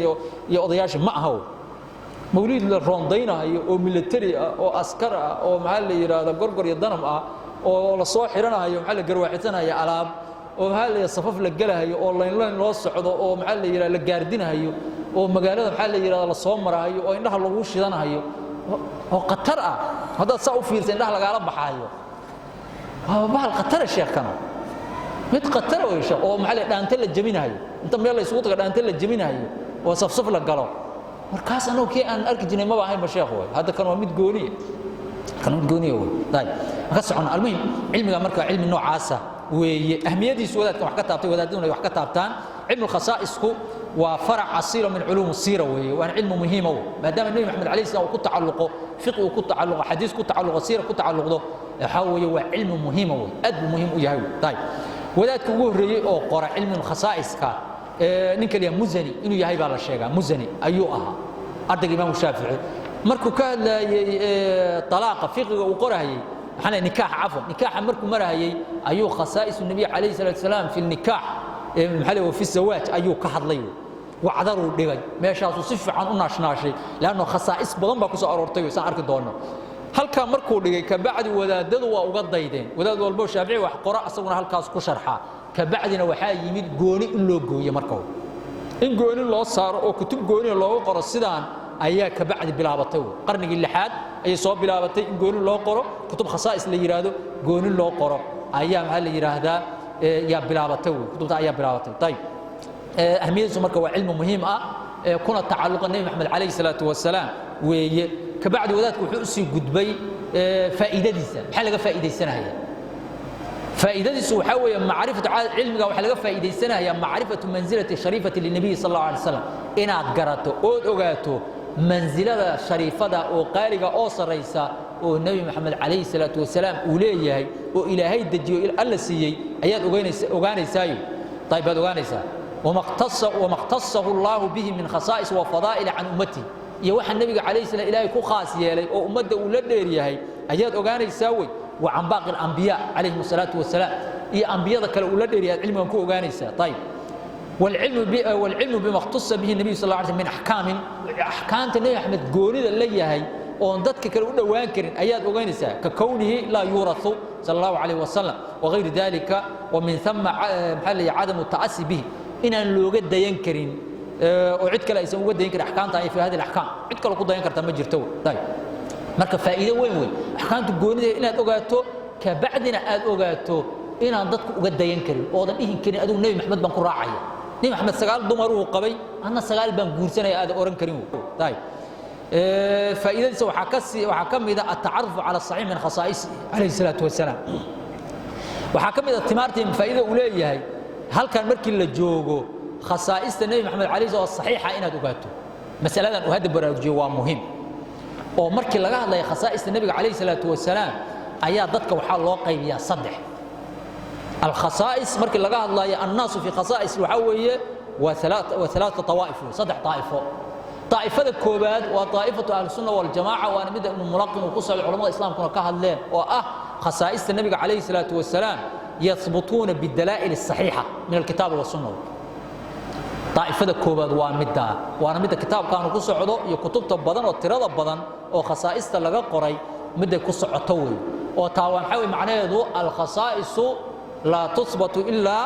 iyo odayaasha ma aha. Mawliid la roondaynayo oo military ah oo askar ah oo maxaa la yidhaahdaa gorgor iyo danam ah oo la soo xiranayo, maxaa la garwaaxisanayo alaab, oo maxaa la yidhahdaa safaf la gelahayo oo layn layn loo socdo oo maxaa la yidhahdaa la gaardinahayo oo magaalada maxaa la yidhahdaa la soo marahayo oo indhaha lagu shidanahayo oo khatar ah, haddaad saa u fiirsa indhaha lagaala baxaayo. Waa bahal khatara sheekana, mid khatara wey sheekh, oo maxaa la dhaanta la jebinahayo, inta meel la isugu tago dhaanta la jebinahayo oo safsaf la galo. Markaas annagu kii aan arki jirnay maba ahaynba sheekh wey. Hadda kan waa mid gooniya, kan mid gooniya wey. Ayib, ka socon. Almuhim, cilmiga marka cilmi noocaasa weeye. Ahmiyadiisu wadaadkan wax ka taabtay, wadaadaduna ay wax ka taabtaan. Cilmu khasaa'isku waa farac asiilo min culuum siira weeye, waana cilmi muhiima wey, maadaama Nebi Maxamed calayhi salaam uu ku tacalluqo, fiqi uu ku tacalluqo, xadiis ku tacalluqo, siira ku tacalluqdo, waxaa weeye waa cilmi muhiima wey, aad buu muhiim u yahay wey. Ayib, wadaadka ugu horreeyey oo qora cilmi khasaa'iska ninka la Muzani inuu yahay baa la sheegaa. Muzani ayuu ahaa ardayga Imaamu Shaafici. Markuu ka hadlayay talaaqa fiqiga uu qorahayay, maxaa nikaaxa, cafwan, nikaaxa markuu marahayay ayuu khasaa'isu nabiy calayhi salaatu wasalaam fi nikaax, maxaa la fi zawaaj ayuu ka hadlay, wacdaruu dhigay, meeshaasuu si fiican u naashnaashay, leanno khasaa'is badan baa ku soo aroortay, saan arki doono. Halkaa markuu dhigay kabacdi wadaadadu waa uga daydeen, wadaad walbo Shaafici wax qora asaguna halkaas ku sharxaa. Kabacdina waxaa yimid gooni in loo gooyo, marka in gooni loo saaro oo kutub gooniya looga qoro sidaan ayaa kabacdi bilaabatay. Qarnigii lixaad ayay soo bilaabatay in gooni loo qoro kutub khasaa'is la yidhaahdo, gooni loo qoro ayaa maxaa la yidhaahdaa yaa bilaabatay wey, kutubta ayaa bilaabatay. Ayib, ahmiyadiisu marka waa cilmi muhiim ah kuna tacalluqa Nebi Maxamed calayhi salaatu wasalaam weeye. Kabacdi wadaadku wuxuu usii gudbay faa'iidadiisa, maxaa laga faa'iidaysanaya? Faa'iidadiisu waxaa weeye macrifatu cilmiga waxaa laga faa'iidaysanayaa macrifatu manzilati shariifati linabiyi sal allahu alay wasalam, inaad garato ood ogaato mansilada shariifada oo qaaliga oo sarraysa oo Nebi Maxamed calayhi salaatu wasalaam uu leeyahay oo Ilaahay dejiyo, Alla siiyey, ayaad ogaanaysaayo. Ayib, baad ogaanaysaa wama اkhtasahu allahu bihi min khasaa'is wa fadaa'il can ummatihi, iyo waxa nebiga calayhi salaam Ilaahay ku khaas yeelay oo ummadda uu la dheer yahay ayaad ogaanaysaa wey, wa can baaqi alambiyaa calayhim asalaatu wasalaam, iyo ambiyada kale uu la dheer yahay cilmigan ku ogaanaysaa. Ayib, والعلم بما اختص به النبي صلى الله عليه وسلم من أحكام، أحكامta Nebi Maxamed goonida la yahay oon dadka kale u dhowaan karin ayaad ogaanaysaa, ka kownihi laa yuuraثu sal allahu calayh wasalam wagayri dalika, ومن ثم maxaa la cadamu ta'asi bihi, inaan looga dayan karin oo cid kale aysan uga dayan karin axkaamta ay fi hadi alaxkaam, cid kale ku dayan karta ma jirto. Ayib, marka faa'iido weyn wey axkaamta goonida inaad ogaato, kabacdina aad ogaato inaan dadku uga dayan karin oodan dhihin karin adigu Nebi Maxamed baan ku raacaya, Nebi Maxamed 9 dumar uu qabay, anna 9 baan guursanaya, aadan oran karin. Ayib, faa'iidadiisa waxaa ka mid ah atacarufu cala saxiix min khasaa'isi calayhi salaatu wasalaam. Waxaa ka mid ah timaartii faa'iidada uu leeyahay halkan markii la joogo khasaa'ista Nebi Maxamed calayhi oo saxiixa inaad ogaato. Masaladan uu hadda baraarujiyo waa muhiim. Oo markii laga hadlaya khasaa'ista nebiga calayhi salaatu wasalaam ayaa dadka waxaa loo qaybiyaa saddex. Alkhasaa'is markii laga hadlayo, annaasu fi khasaa'is, waxaa weeye waa ثلاثة طوائف, saddex daa'ifo. Daa'ifada koobaad waa daa'ifatu ahlusunna waljamaaca, waana midda Ibnu Mulaqin uu ku socday, culamada islaamkuna ka hadleen, oo ah khasaa'ista nebiga calayhi salaatu wasalaam yahbutuuna bidalaa'il asaxiixa min alkitaabi wasunna. Daa'ifada koobaad waa middaa, waana midda kitaabkaanu ku socdo iyo kutubta badan oo tirada badan oo khasaa'ista laga qoray midday ku socoto wey. Oo taa waa maxaa wey macnaheedu? Alkhasaa'isu laa tuhbatu ilaa,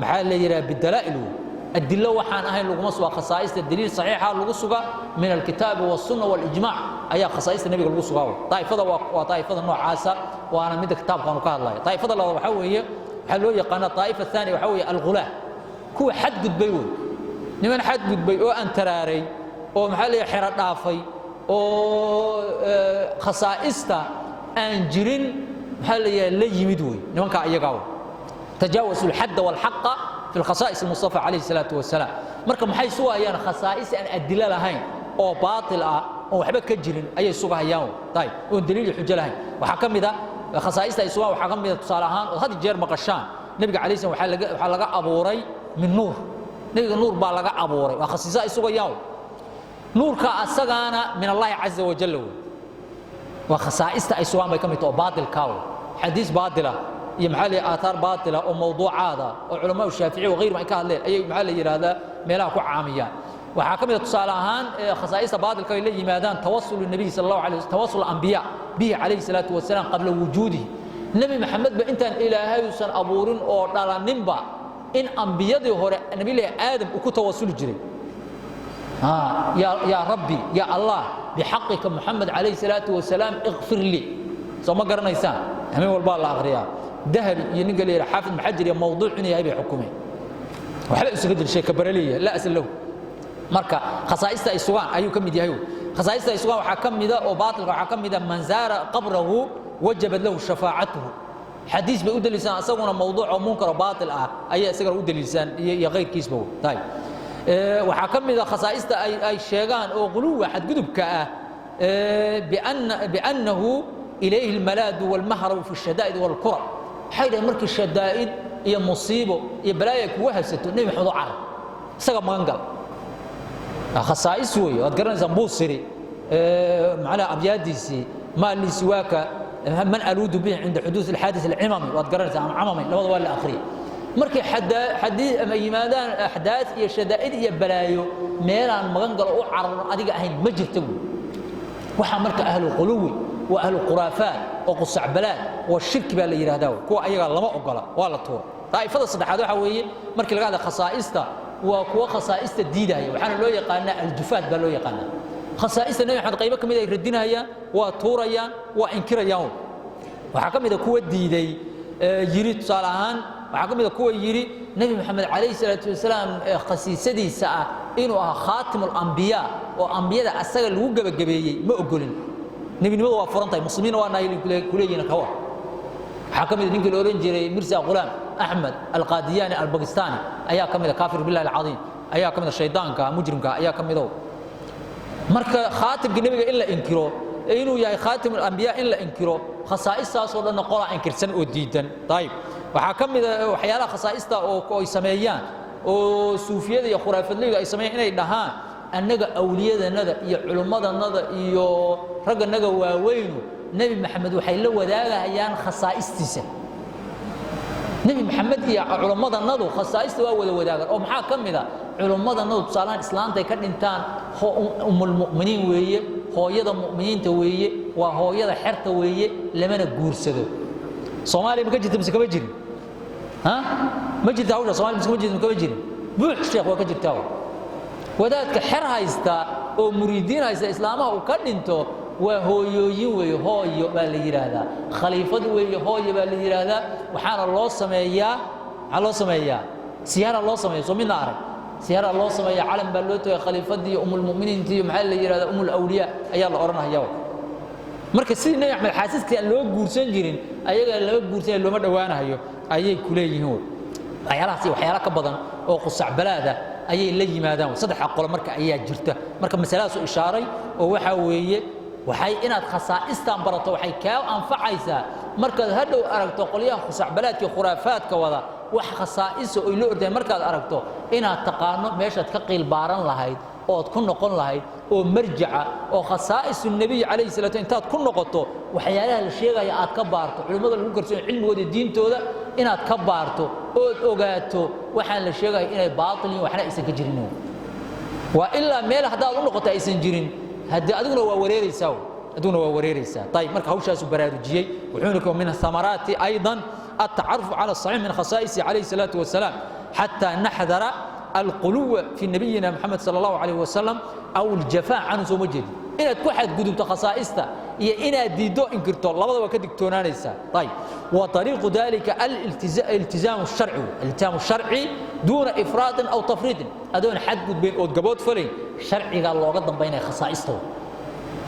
maxaa la yidhaha, bidalaa'il wey. Adilo waxaan ahayn laguma sugaa khasaa'ista, daliil saxiixa lagu sugaa min alkitaabi wasunna walijmaac ayaa khasaa'ista nebiga lagu sugaa. Daa'ifada waa daa'ifada noocaasa, waana midda kitaabkaanu ka hadlaya. Daa'ifada labaad waxaa weeye, waxaa loo yaqaanaa daa'ifa thaaniya, waxaa weeye algulaa, kuwa xadgudbay wey, niman xadgudbay oo aan taraaray oo, maxaa la yidhaha, xero dhaafay oo khasaa'ista aan jirin, maxaa la yidhaha, la yimid wey. Nimankaa iyagaa wey tajaawasu alxadda walxaqa fi lkhasaa'is almustafa calayhi salaatu wasalaam. Marka maxay sugayaan? Khasaa'is aan adilo lahayn oo baatil ah oon waxba ka jirin ayay sugahayaan, ayib, oon daliil iyo xujo lahayn. Waxaa ka mid a khasaa'ista ay sugaan, waxaa ka mid a tusaale ahaan ood had jeer maqashaan, nebiga calayhi salam waxaa laga abuuray min nuur, nebiga nuur baa laga abuuray. Waa khasiiso ay sugayaan. Nuurka asagaana min Allahi caza wajalla wey. Waa khasaa'ista ay sugaan bay ka mid tahay oo baatilkaa wey. Xadiis baatila iyo, maxaa la, aathaar baatila oo mawduucaada oo culamaa Shaafici wa ghayrihim ay ka hadleen ayay, maxaa la yidhaahdaa, meelaha ku caamiyaan. Waxaa ka mid a tusaale ahaan khasaa'ista baatilka ay la yimaadaan tawasul nabiy sal Allahu alayh, tawasul ambiya bihi calayhi salaatu wasalaam qabla wujuudihi. Nebi Maxamed ba intaan Ilaahay uusan abuurin oo dhalaninba in ambiyadii hore, Nabilahi Aadam, uu ku tawasuli jiray: Yaa rabbi, ya Allah, bixaqika Muxamed calayhi salaatu wasalaam ikfir lii. Soo ma garanaysaan? Hameen walbaa la akhriyaa. Dahabi iyo ninka la yidhaha Xaafid Maxajir iyo mawduuc inuu yahay bay xukumeen, waxba isuga jir sheeka baraleeyahay, laa asal lahu. Marka khasaa'ista ay sugaan ayuu ka mid yahay. Khasaa'ista ay sugaan waxaa ka mida oo baatilka waxaa ka mida man zaara qabrahu wajabat lahu shafaacatuhu. Xadiis bay u daliishaan, isaguna mawduuc oo munkar oo baatil ah ayay isagana u daliishaan iyo kayrkiisba. Ayib, waxaa ka mid a khasaa'ista ay sheegaan oo quluwa xadgudubka ah biannahu ilayhi almalaadu walmahrabu fi shadaa'id walkurab. Waxay dhaheen markii shadaa'id iyo musiibo iyo balaaya kugu habsato, Nebi Maxamed oo carab, isaga magan gal. Khasaa'is weeye. Waad garanaysaan Buusiri, macnaha abyaadiisii maa lii siwaaka man aluudu bihi cinda xuduud alxaadis alcimami, waad garanaysaa, ama camami, labada waa la akhriyay. Markay xadii ama yimaadaan axdaad iyo shadaa'id iyo balaayo, meelaan magan galo u cararo adiga ahayn ma jirta buui. Waxaa marka ahlu quluwi waa ahlu khuraafaat oo qusacbalaad waa shirki baa la yidhahdaa. Kuwa ayagaa lama ogola, waa la tuura. Daa'ifada saddexaad waxaa weeye, markii laga hadla khasaa'ista, waa kuwa khasaa'ista diidaya, waxaana loo yaqaanaa aljufaat baa loo yaqaanaa. Khasaa'ista Nebi Maxamed qaybo ka mid ay radinayaan, waa tuurayaan, waa inkirayaan. Waxaa ka mid a kuwa diiday yidhi, tusaale ahaan, waxaa ka mid a kuwa yidhi Nebi Maxamed calayhi salaatu wasalaam khasiisadiisa ah inuu ahaa khaatim alambiyaa oo ambiyada asaga lagu gebagabeeyey ma ogolin, nebinimadu waa furan tahay, muslimiinna waa nahay kuleeyihin kawar. Waxaa ka mid ninkii la odhan jiray Mirza Ghulam Axmed Alqaadiyaani Albakistani ayaa ka mid a, kaafir billahi alcadiim ayaa ka mid a, shaydaanka mujrimka ayaa ka midow. Marka khaatimka nebiga in la inkiro, inuu yahay khaatim alambiyaa in la inkiro, khasaa'istaasoo dhanna qolaa inkirsan oo diidan. Ayib, waxaa ka mid a waxyaalaha khasaa'ista oo ay sameeyaan oo suufiyada iyo khuraafadleydu ay sameeyaan inay dhahaan annaga awliyadanada iyo culummadanada iyo ragganaga waaweynu Nebi Maxamed waxay la wadaagahayaan khasaa'istiisa. Nebi Maxamed iyo culummadanadu khasaa'ista waa wada wadaagaan. Oo maxaa ka mid a culummadanadu? Tusaalahaan, islaantay ka dhintaan ummulmu'miniin weeye, hooyada mu'miniinta weeye, waa hooyada xerta weeye, lamana guursado. Soomaaliya ma ka jirta mise kama jirin? Ha, ma jirta hawsha Somalia mise kama jirta? Kama jirin? Buux sheekh, waa ka jirtaa. Wadaadka xer haysta oo muriidiin haysta, islaamaha uu ka dhinto waa hooyooyin weeye, hooyo baa la yidhaahdaa, khaliifad weeye, hooyo baa la yidhaahdaa. Waxaana loo sameeyaa, maxaa loo sameeyaa? Siyaara loo sameeya. Soo midna arag, siyaara loo sameeya, calam baa loo tagay, khaliifadii, umulmu'miniintii, maxaa la yidhahdaa, umulawliyaa ayaa la odhanaya. Marka sidii Nebi Axmed xaasiskii aan loo guursan jirin, ayaga lama guursanaya, looma dhowaanahayo ayay ku leeyihiin. Wey waxyaalahaas iyo waxyaala ka badan oo qusacbalaada ayay la yimaadaan. Saddexa qolo marka ayaa jirta. Marka masaladaas u ishaaray oo waxaa weeye Waxay inaad khasaa'istan barato waxay kaa anfacaysaa markaad hadhow aragto qolyaha khusacbalaadka, khuraafaadka wada, wax khasaa'isa oy la ordeen markaad aragto, inaad taqaano meeshaad ka qiilbaaran lahayd ood ku noqon lahayd oo marjaca oo khasaa'isu nebiy calayhi salatu, intaad ku noqoto waxyaalaha la sheegaya aad ka baarto culimmada lagu kalsoon cilmigooda iyo diintooda, inaad ka baarto ood ogaato waxaan la sheegaya inay baatil yihin, waxna aysan ka jirin. Waa ilaa meel haddaad u noqoto aysan jirin, haddii adiguna waa wareereysaa, adiguna waa wareereysaa. Ayib, marka hawshaasuu baraarujiyey. Wuxuuna ku min thamaraati aydan التعرف على الصحيح من خصائصه عليه الصلاة والسلام حتى نحذر القلو في نبينا محمد صلى الله عليه وسلم أو الجفاء عنه. Soo ma jeedi inaad ku xadgudubto khasaa'ista iyo inaad diiddo, inkirto, labadaba waa ka digtoonaanaysaa. Ayib, wa طariiqu dalika aliltizaamu الsharci, aliltizaamu الsharci duuna ifraadin aw tafriidin, adoon xadgudbayn ood gabood falayn. Sharcigaa looga dambaynaya khasaa'ista,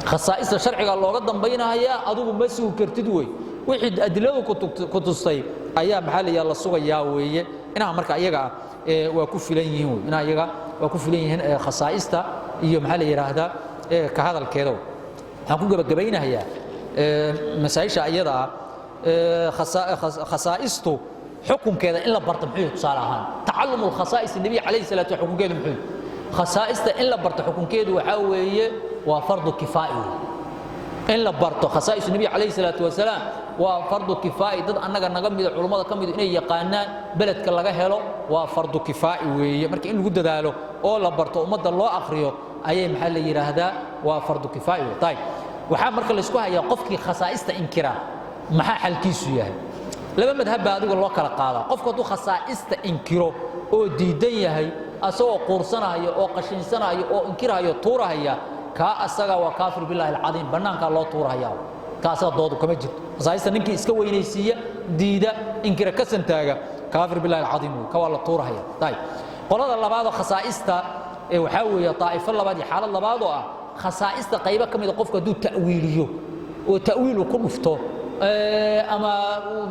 khasaa'ista sharcigaa looga dambaynayaa. Adigu ma sugi kartid wey, wixii adiladu ku tustay ayaa maxaa la yidhaha la sugayaa weeye. Inaha marka iyaga ah waa ku filan yihiin wey, inaha iyaga waa ku filan yihiin khasaa'ista iyo maxaa la yidhaahdaa ka hadalkeeda. Waxaan ku gebagabaynayaa masaa'isha iyada ah, khasaa'istu xukunkeeda in la barto muxuu yahay? Tusaale ahaan, tacalumu lkhasaa'is nebiy calayhi salatu, xukunkeedu muxuu yahay? Khasaa'ista in la barto xukunkeedu waxaa weeye waa fardu kifaa'i wey. In la barto khasaa'is nebiy calayhi salaatu wasalaam waa fardu kifaa'i. Dad annaga naga mida, culummada ka mida, inay yaqaanaan, beledka laga helo, waa fardu kifaa'i weeye. Marka in lagu dadaalo oo la barto, ummadda loo akhriyo ayay maxaa la yidhaahdaa waa fardu kifaa'i wey. Ayib, waxaa marka laysku hayaa qofkii khasaa'ista inkira maxaa xalkiisu yahay? Laba madhab baa adiga loo kala qaadaa. Qofku hadduu khasaa'ista inkiro oo diidan yahay, asagoo quursanaya oo qashinsanaya oo inkirahaya, tuurahaya, kaa asaga waa kaafir billahi alcadiim, bannaankaa loo tuurahaya. Kaa asaga doodu kama jirto. Khasaa'ista ninkii iska weynaysiiya, diida, inkira, ka santaaga, kaafir billahi alcadiim wey, ka waa la tuurahaya. Ayib, qolada labaadoo khasaa'ista ee waxaa weeye daa'ifo labaad iyo xaalad labaad oo ah khasaa'ista qaybo ka mida qofku hadduu ta'wiiliyo oo ta'wiil uu ku dhufto ama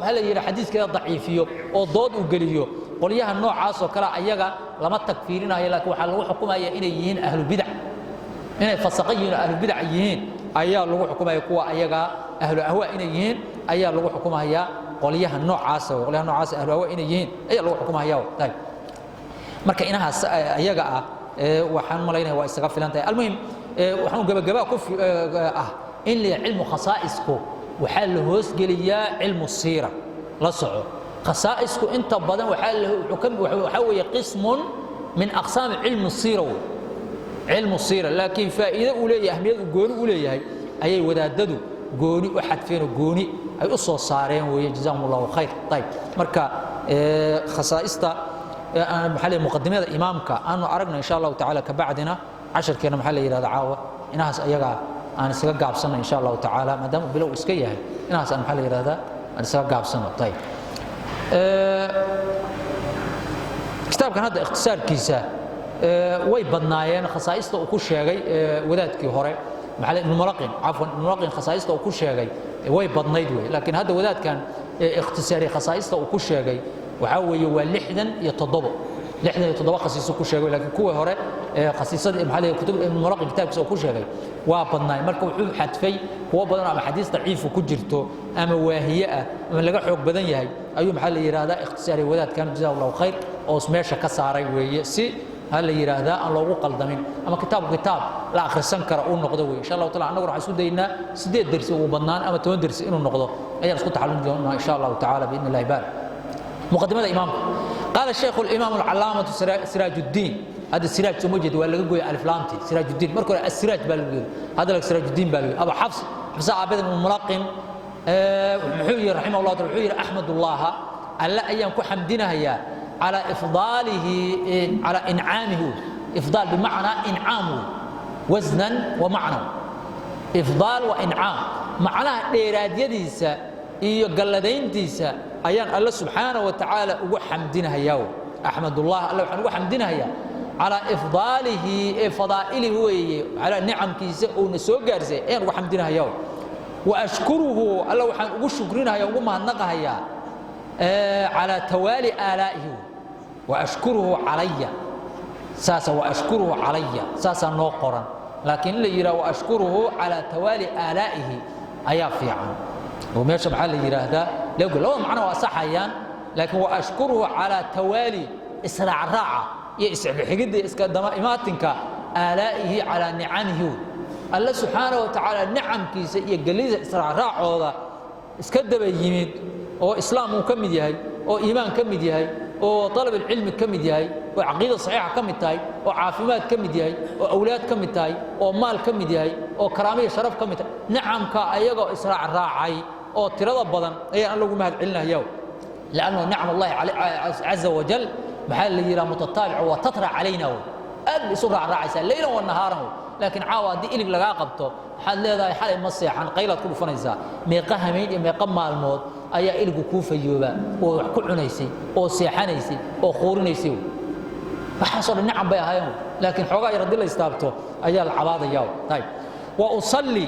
maxaa la yidhi xadiiskeeda daciifiyo oo dood uu geliyo, qolyaha noocaas oo kale ayaga lama tagfiirinayo, laakiin waxaa lagu xukumaya inay yihiin ahlu bidac, inay fasaqa yihiin oo ahlu bidac yihiin ayaa lagu xukumaya. Kuwa ayaga ahlu ahwa inay yihiin ayaa lagu xukumaya qolyaha noocaasa, qolyaha noocaasa ahlu ahwa inay yihiin ayaa lagu xukumaya. Ayib, marka inahaas ayaga ah waxaan malaynaya waa isaga filan tahay. Almuhim, waxaan gabagabaa ku ah in la cilmu khasaa'isku waxaa la hoosgeliyaa cilmu siira. La soco, khasaa'isku inta badan waxaa weeye qismun min aqsaami cilmi siira wey, cilmu siira, laakiin faa'iido uu leeyahay, ahmiyad uu gooni u leeyahay ayay wadaadadu gooni u xadfeen oo gooni ay u soo saareen weeye. Jazaahum allahu khayr. Ayib, marka khasaa'ista maxaa la muqadimada imaamka aanu aragna insha allahu tacaala, kabacdina casharkeena maxaa la yidhahda caawa inahaas ayaga aan isaga gaabsanno insha allahu tacaala, maadaama bilow iska yahay, inahaas aan maxaa la yidhahdaa aan isaga gaabsanno. Ayib, kitaabkan hadda ikhtisaarkiisa way badnaayeen khasaa'ista uu ku sheegay wadaadkii hore, maxaa ibnu mulaqin, cafwan, ibnu mulaqin khasaa'ista uu ku sheegay way badnayd wey, laakiin hadda wadaadkan ikhtisaari khasaa'ista uu ku sheegay waxaa weeye waa 67, 67 khasiiso ku sheegay, laakiin kuwii hore khasiisadii maxaa la kutub ibnu mulaqin kitaabkiisa uu ku sheegay waa badnaay. Marka wuxuu xadfay kuwo badan ama xadiis daciifu ku jirto ama waahiye ah ama laga xoog badan yahay ayuu maxaa la yidhaahdaa ikhtisaari wadaadkan, jazahu allahu khayr, oo meesha ka saaray weeye, si ha la yidhaahdaa aan loogu qaldamin ama kitaabku kitaab la akhrisan kara uu noqdo wey. Insha allahu taala annaguna waxaan isku daynaa 8 dersi ugu badnaan ama 10 dersi inuu noqdo ayaan isku taxallun doonaa insha allahu tacaala biidni illahi baar. مقدمة إمامك، قال الشيخ الإمام العلامة سراج الدين. هذا السراج سمجد ولا قوي ألف لامتي سراج الدين مركو السراج بالقول هذا لك سراج الدين بالقول. أبو حفص حفص عبد الملقن محيي رحمه الله تعالى محيي: أحمد الله ألا أيام كحمدنا هي على إفضاله، على إنعامه. إفضال بمعنى إنعامه وزنا ومعنى، إفضال وإنعام معناها dheeraadyadiisa iyo galladayntiisa ayaan alle subxaana wa tacaala ugu xamdinahayaa. Axmadullah, alle waxaan ugu xamdinahayaa calaa ifdaalihi ee fadaa'ilihi weeye, calaa nicamkiisa uuna soo gaarsay ayaan ugu xamdinahayaa. Wa ashkuruhu, alle waxaan ugu shukrinahaya, ugu mahadnaqahayaa calaa tawaali aalaa'ihi. Wa ashkuruhu calaya, saasa wa ashkuruhu calaya saasaa noo qoran. Laakiin in la yidhaha wa ashkuruhu calaa tawaali aalaa'ihi ayaa fiican. Oo meesha maxaa la yidhaahdaa, labada macno waa asaxayaan, laakiin wa ashkuruhu calaa tawaali israacraaca iyo isxigxigidda, iska dama imaatinka aalaa'ihi calaa nicamihi, Alle subxaana wa tacaala nicamkiisa iyo gelida israacraacooda iska daba yimid, oo islaam uu ka mid yahay, oo iimaan ka mid yahay, oo talab alcilmi ka mid yahay, oo caqiida saxiixa ka mid tahay, oo caafimaad ka mid yahay, oo awlaad ka mid tahay, oo maal ka mid yahay, oo karaamo iyo sharaf ka mid tahay. Nicamka ayagoo israacraacay oo tirada badan ayaan Alla ugu mahad celinaya, liannahu nicam Allahi caza wajal maxaa la yidhaha mutataabic wa tatra calayna wey, aad bay isu raacraacaysaa leylan wa nahaaran wey. Laakiin caawa haddii ilig lagaa qabto, waxaad leedahay xalay ma seexan, qaylaad ku dhufanaysaa. Meeqa hameen iyo meeqa maalmood ayaa iligu kuu fayoobaa oo wax ku cunaysay oo seexanaysay oo khuurinaysay? Waxaasoo dhan nicam bay ahaayeen, laakiin xoogaa yar haddii la istaabto ayaa la cabaadaya. Ayib, wa usalli,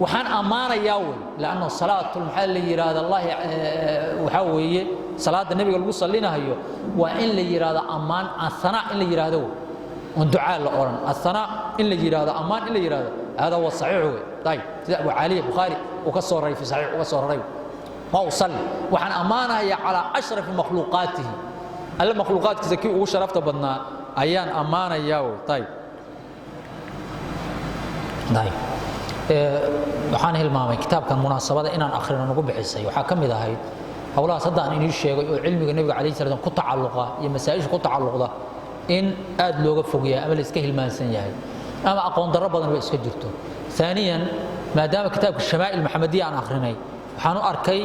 waxaan ammaanayaa wey, lanno salaatu maxaa la yidhaahda Allahi waxaa weeye salaadda nebiga lagu sallinahayo waa in la yidhaahdo ammaan, athanaa in la yidhaahdo wey, oon ducaa la odhan, athanaa in la yidhaahdo, ammaan in la yidhaahdo, hada huwa saxiix wey. Ayib, sida Abu Caaliya Bukhaari uu ka soo raray, fi saxiix uga soo raray. Wa usalli, waxaan ammaanayaa calaa ashrafi makhluuqaatihi, Alle makhluuqaadkiisa kii ugu sharafta badnaa ayaan ammaanayaa wey. Ayib, ayib, waxaan hilmaamay kitaabkan munaasabada inaan akhrino nagu bixisay. Waxaa ka mid ahayd howlahaas hadda aan inii sheegay oo cilmiga nebiga calayhi salam ku tacalluqa iyo masaa'isha ku tacalluqda in aad looga fog yahay ama la iska hilmaansan yahay ama aqoon darro badan ba iska jirto. Aaniyan, maadaama kitaabka Shamaa'il Maxamediya aan akhrinay, waxaan u arkay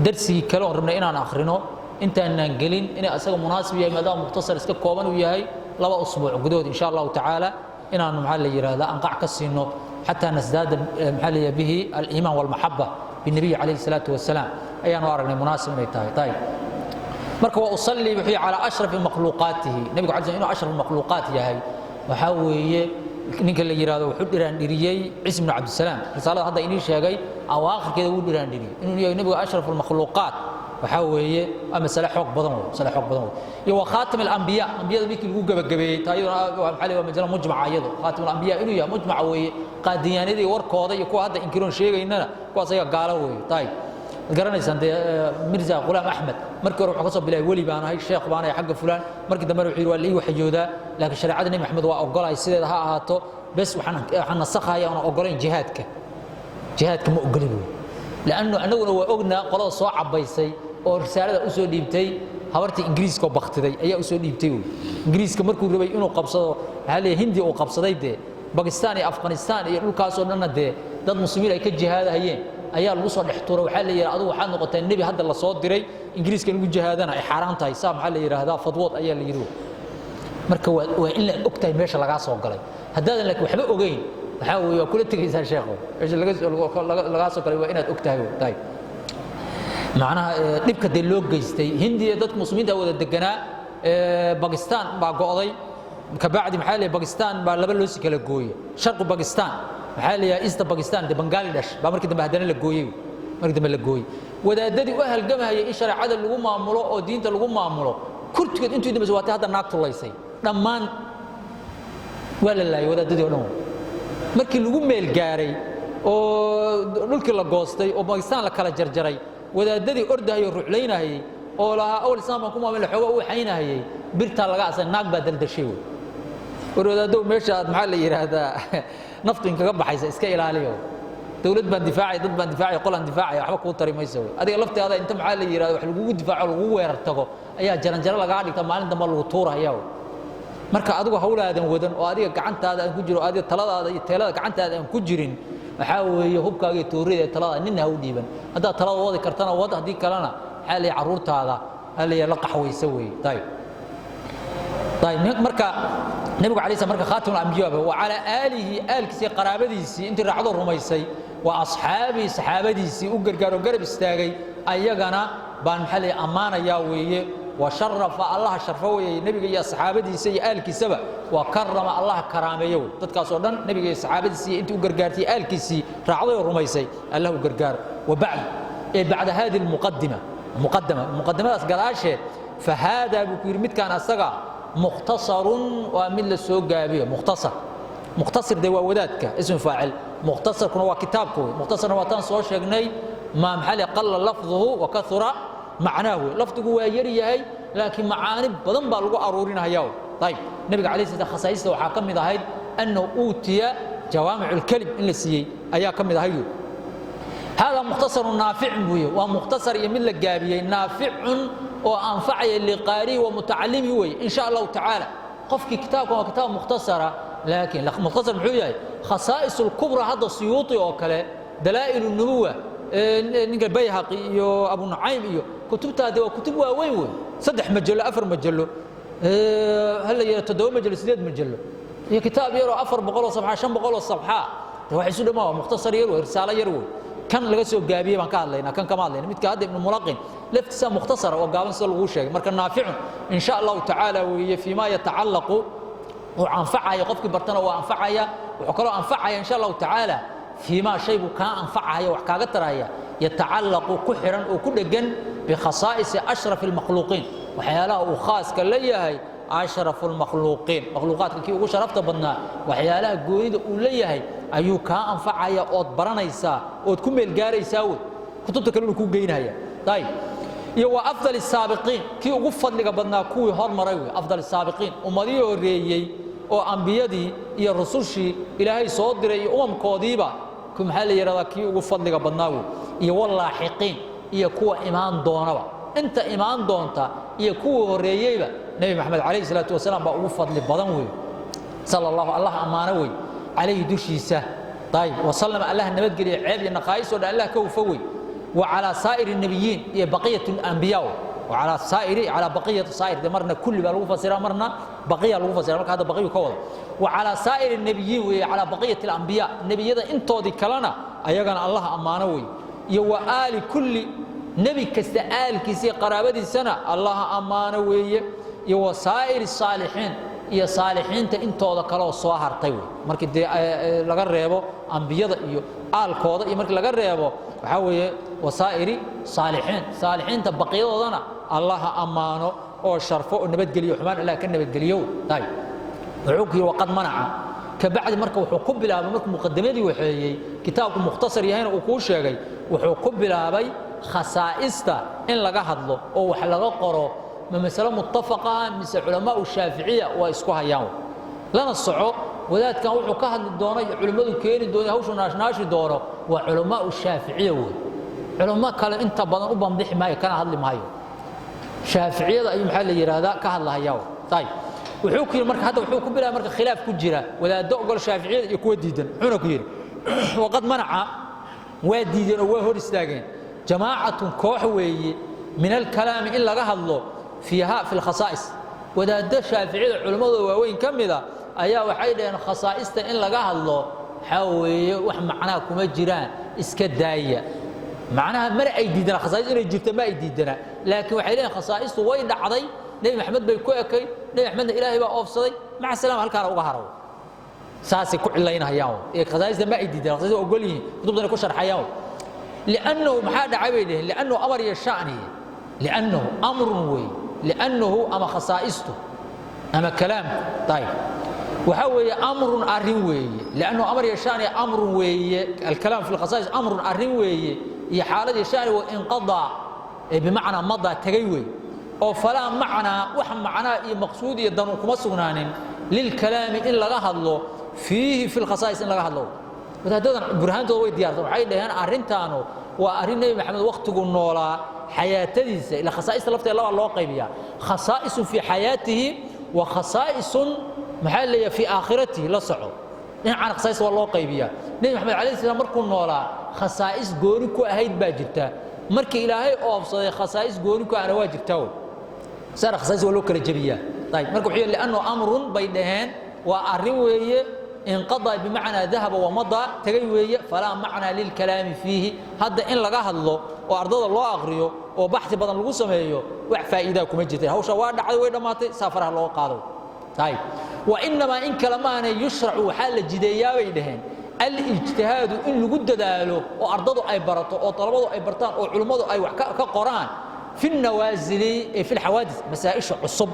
darsigii kale oon rabnay inaan akhrino intaanaan gelin inay asaga munaasib yahay, maadaama mukhtasar iska kooban uu yahay, 2 usbuuc gudahood insha Allahu tacaala inaanu maxaa la yidhahdaa anqac ka siino, xataa nasdaada maxaa la yidhahda bihi aliimaan walmaxaba binabiyi calayhi salaatu wasalaam, ayaanu aragnay munaasib inay tahay. Ayib, marka waa usalli wuxuu calaa ashrafi makhluuqaatihi, nebigu alay slam inuu ashraf makhluuqaat yahay. Waxaa weeye ninka la yidhahdo wuxuu dhiraandhiriyey Ciis ibnu Cabdisalaam, risaalada hadda inii sheegay awaakhirkeeda wuu dhiraandhiriyey inuu yahay nebigu ashraf almakhluuqaat. Waxaa weeye waa masale xoog badan wey, masale xoog badan wey. Iyo waa khaatim alambiya, ambiyada midkii lagu gebagabeeyey. Taa iyaduna waa maxaa la waa masale mujmaca iyado, khaatim alambiya inuu yahay mujmaca weeye. Qaadiyaanadii warkooda iyo kuwa hadda inkiroon sheegaynana kuwaas ayaga gaalo weeye. Tayib, garanaysaan dee Mirza Ghulaam Axmed markii hore wuxuu ka soo bilaabay weli baan ahay, sheekh baan ahay xagga fulaan. Markii dambena wuxuu yidhi waa la ii waxyoodaa, laakiin shareecada Nebi Maxamed waa ogolahay sideeda ha ahaato, bes waxaan nasakhaya oona ogolayn jihaadka, jihaadka ma ogoli buy. Lannu annaguna waa ognaa qolada soo cabaysay oo risaalada u soo dhiibtay, habartii Ingiriiska oo baktiday ayaa u soo dhiibtay wey. Ingiriiska markuu rabay inuu qabsado maxaa leeyahay Hindi uu qabsaday, dee Bakistan iyo Afghanistan iyo dhulkaasoo dhanna dee dad muslimiin ay ka jihaadahayeen ayaa lagu soo dhex tuuray. Waxaa la yidhaha adugu waxaad noqotaa nebi hadda la soo diray, Ingiriiska in lagu jihaadana ay xaaraan tahay, saa maxaa la yidhaahdaa fadwood ayaa la yidhi. Marka waa in la og tahay meesha lagaa soo galay. Haddaadan laakiin waxba ogeyn, waxaa weeye waa kula tegaysaa sheekho. Meesha lagaa soo galay waa inaad og tahay tahay macnaha dhibka dee loo geystay Hindiya, dadka muslimiinta wada deganaa. Bakistan baa go'day kabacdi, maxaa leeyahay, Bakistan baa laba loo sii kala gooyey, sharqu Bakistan, maxaa leeyahay, easta Bakistan, de Bangladesh baa markii dambe haddana la gooyey, markii dambe la gooyey. Wadaadadii u halgamahayay in shareecada lagu maamulo oo diinta lagu maamulo kurtigood intii dambaysa waatay hadda naag tulaysay, dhammaan waa la laayay wadaadadii o dhan. Markii lagu meel gaaray oo dhulkii la goostay oo Bakistan la kala jarjaray, wadaadadii ordahayay oo ruclaynahayey oo lahaa awal islaam baan ku maamul xooga u waxaynahayay, birtaa laga asay, naag baa daldashay wey. War wadaadow, meesha aad maxaa la yidhaahdaa naftu inkaga baxaysa iska ilaaliyo. Dowlad baan difaacay, dad baan difaacay, qolaan difaacaya, waxba kuu tari mayso wey. Adiga laftaada inta maxaa la yidhahda wax lagugu difaaco, lagugu weerar tago, ayaa jaranjaro lagaa dhigta, maalin dambe lagu tuuraya wey. Marka adigu hawlaadan wadan oo adiga gacantaada aan ku jiro, adiga taladaada iyo teelada gacantaada aan ku jirin, waxaa weeye hubkaaga iyo toorida iyo talada nina ha u dhiiban. Haddaad talada wadi kartana wad, haddii kalena maxaa la carruurtaada maxaa la la qaxwaysa weeye. Ayib, ayib, marka nebigu alay slam marka khaatim alambiyaa wa calaa aalihi, aalkiisii, qaraabadiisii intii raacdo rumaysay, wa asxaabihi, saxaabadiisii u gargaaroo garab istaagay, ayagana baan maxaa la ammaanayaa weeye. Washarafa, Allaha sharfo weeye nebiga iyo saxaabadiisa iyo aalkiisaba, wa karama, Allaha karaameeyo wey. Dadkaasoo dhan, nebiga iyo saxaabadiisii intii u gargaartay, aalkiisii raacday oo rumaysay, Allah u gargaaro. Wa bacd, ee bacda hadihi almuqadima, muqadama, muqadimadaas gadaasheed, fa haadaa buu ku yidhi midkaan asaga mukhtasarun, waa mid la soo gaabiyo, mukhtasar. Mukhtasir de waa wadaadka ism faacil, mukhtasarkuna waa kitaabka wey. Mukhtasarna waa taan soo sheegnay, ma maxaa qalla lafduhu wa kathura macnaahu wey. Lafdigu waa yar yahay, laakiin macaani badan baa lagu aruurinaya. Ayib, nabiga calayhi salaam khasaa'ista waxaa ka mid ahayd annahu uutiya jawaamic lkelim in la siiyey ayaa ka mid ahayd. Hada mukhtasaru naaficun buu yahay, waa mukhtasar iyo mid la gaabiyey, naaficun oo anfacaya liqaarihi wa mutacallimihi wey, in sha Allahu tacaala. Qofkii kitaabkan waa kitaab mukhtasara, laakiin mukhtasar muxuu yahay? Khasaa'is alkubra hadda Suyuuti oo kale, dalaa'il nubuwa ninka Bayhaqi iyo Abu Nucaym iyo kutubtaadi waa kutub waaweyn wey, 3 majallo, 4 majallo, hala yidhaa 7 majallo, 8 majallo, iyo kitaab yaroo 400 safxa, 500 safxa, wax isu dhamaa, waa mukhtasar yar wey, risaalo yar wey. Kan laga soo gaabiyey baan ka hadlaynaa, kan kama hadlayna. Midka hadda Ibnu Mulaqin laftiisa mukhtasara oo gaaban sida lagu sheegay. Marka naaficun in sha Allahu tacaala weeye fiima yatacallaqu, uu anfacaya qofkii bartana waa anfacaya. Wuxuu kaloo anfacaya in sha Allahu tacaala fiimaa shay buu kaa anfacaya, wax kaaga taraya, yatacallaqu ku xiran oo ku dhegan bikhasaa'isi ashraf almakhluuqiin, waxyaalaha uu khaaska la yahay ashrafu almakhluuqiin, makhluuqaadka kii ugu sharafta badnaa, waxyaalaha goonida uu leeyahay ayuu kaa anfacaya ood baranaysaa ood ku meel gaaraysaa wey, kutubta kalena kuu geynaya. Ayib, iyo waa afdal saabiqiin, kii ugu fadliga badnaa kuwii hormaray wey. Afdal saabiqiin, ummadihii horreeyey oo ambiyadii iyo rusushii Ilaahay soo diray iyo umamkoodiiba, maxaa la yidhahdaa, kii ugu fadliga badnaa wey. Iyo walaaxiqiin, iyo kuwa imaan doonaba, inta imaan doonta iyo kuwii horreeyeyba Nebi Maxamed calayhi salaatu wasalaam baa ugu fadli badan wey. Sala Allahu, Allah ammaano wey, calayhi dushiisa, ayib, wasalama, Allah nabadgeliya, ceeb iyo naqaa'is oo dhan Allah ka hufa wey. Wa calaa saa'iri nebiyiin iyo baqiyat alambiyaa, wa calaa saa'iri, calaa baqiyati saa'ir, de marna kulli baa lagu fasiraa, marna baqiya lagu fasira. Marka hadda baqiyu ka wada wa calaa saa'iri nebiyiin weeye, calaa baqiyati alambiyaa, nebiyada intoodii kalena ayagana Allah ammaano wey. Iyo wa aali kulli, nebi kasta aalkiisa iyo qaraabadiisana Allah ammaano weeye. Iyo wa saa'iri saalixiin, iyo saalixiinta intooda kaleoo soo hartay wey. Markii dee laga reebo ambiyada iyo aalkooda iyo markii laga reebo, waxaa weeye wasaa'iri saalixiin, saalixiinta baqiyadoodana Allaha ammaano oo sharfo oo nabadgeliyo, xumaan Allah ka nabadgeliyo. Ayib, wuxuu ku yidhi waqad manaca. Kabacdi marka wuxuu ku bilaabay, markuu muqadimadii waxeeyey, kitaabku mukhtasar yahayna uu kuu sheegay, wuxuu ku bilaabay khasaa'ista in laga hadlo oo wax laga qoro ma masalo muttafaqa ah mise culamaau shaaficiya waa isku hayaan. Lana soco, wadaadkan wuxuu ka hadli doono iyo culimmadu keeni doono, hawshu naashnaashi doono waa culamaau shaaficiya wey. Culamo kale inta badan u bambixi maayo, kana hadli maayo, shaaficiyada ayuu maxaa la yidhaahdaa ka hadlahayaa. Ayib, wuxuu ku yidhi marka hadda wuxuu ku bilaabay marka khilaaf ku jira wadaaddo ogol shaaficiyada iyo kuwa diidan. Wuxuuna ku yidhi waqad manaca, waa diideen oo waa hor istaageen, jamaacatun koox weeye, min alkalaami in laga hadlo, fiiha fi lkhasaa'is. Wadaaddo shaaficiyada culimmadooda waaweyn ka mida ayaa waxay dhaheen khasaa'ista in laga hadlo waxaa weeye wax macnaha kuma jiraan, iska daaya. Macnaha mana ay diidana khasaa'is inay jirto, ma ay diidana, laakiin waxay leeyihin khasaa'istu way dhacday, Nebi Maxamed bay ku ekay, Nebi Maxamedna Ilaahay baa oofsaday, maca salaama, halkaana uga haraw. Saasay ku cilaynayaan ee khasaa'ista ma ay diidana, khasaa'ista ogol yihiin, kutubtana ku sharxayaan. Liannahu maxaa dhacay bay dhaheen, liannahu amar iyo sha'ni, liannahu amrun wey, liannahu ama khasaa'istu ama kalaamku, ayib, waxaa weeye amrun arrin weeye. Liannahu amar iyo sha'ni amrun weeye, alkalaam fi lkhasaa'is amrun arrin weeye iyo xaalad iyo sha'ni wa inqadaa ee bimacnaa madaa tegay wey, oo falaa macnaa, wax macnaa iyo maqsuud iyo danu kuma sugnaanin lilkalaami in laga hadlo, fiihi fi lkhasaa'is in laga hadlo. Wadaadadan burhaantooda way diyaarsan, waxay dhaheen arrintaanu waa arrin Nebi Maxamed wakhtigu noolaa xayaatadiisa, ila khasaa'ista lafteeda labaa loo qaybiyaa, khasaa'isun fii xayaatihi wa khasaa'isun maxaa leeyahay fii aakhiratihi. La soco, dhinacana khasaa'is waa loo qaybiyaa. Nebi Maxamed calayhi salaam markuu noolaa khasaa'is gooni ku ahayd baa jirta, markii Ilaahay oofsaday khasaa'is gooni ku ahna waa jirtaa wey, sana khasaa'is waa loo kala jebiyaa. Ayib, marka wuxuu yidhi liannahu amrun bay dhaheen, waa arrin weeye, inqada bimacnaa dahaba wamadaa, tegay weeye, falaa macnaa lilkalaami fiihi, hadda in laga hadlo oo ardada loo aqriyo oo baxsi badan lagu sameeyo wax faa'iidaa kuma jirta, hawsha waa dhacday, way dhammaatay, saa faraha looga qaado. Ayib, wa inamaa in kale maahane yushracu, waxaa la jideeyaa bay dhaheen, alijtihaadu in lagu dadaalo oo ardadu ay barato oo dalabadu ay bartaan oo culimmadu ay wax ka qoraan fi nawaasili ee fi lxawaadis, masaa'isha cusub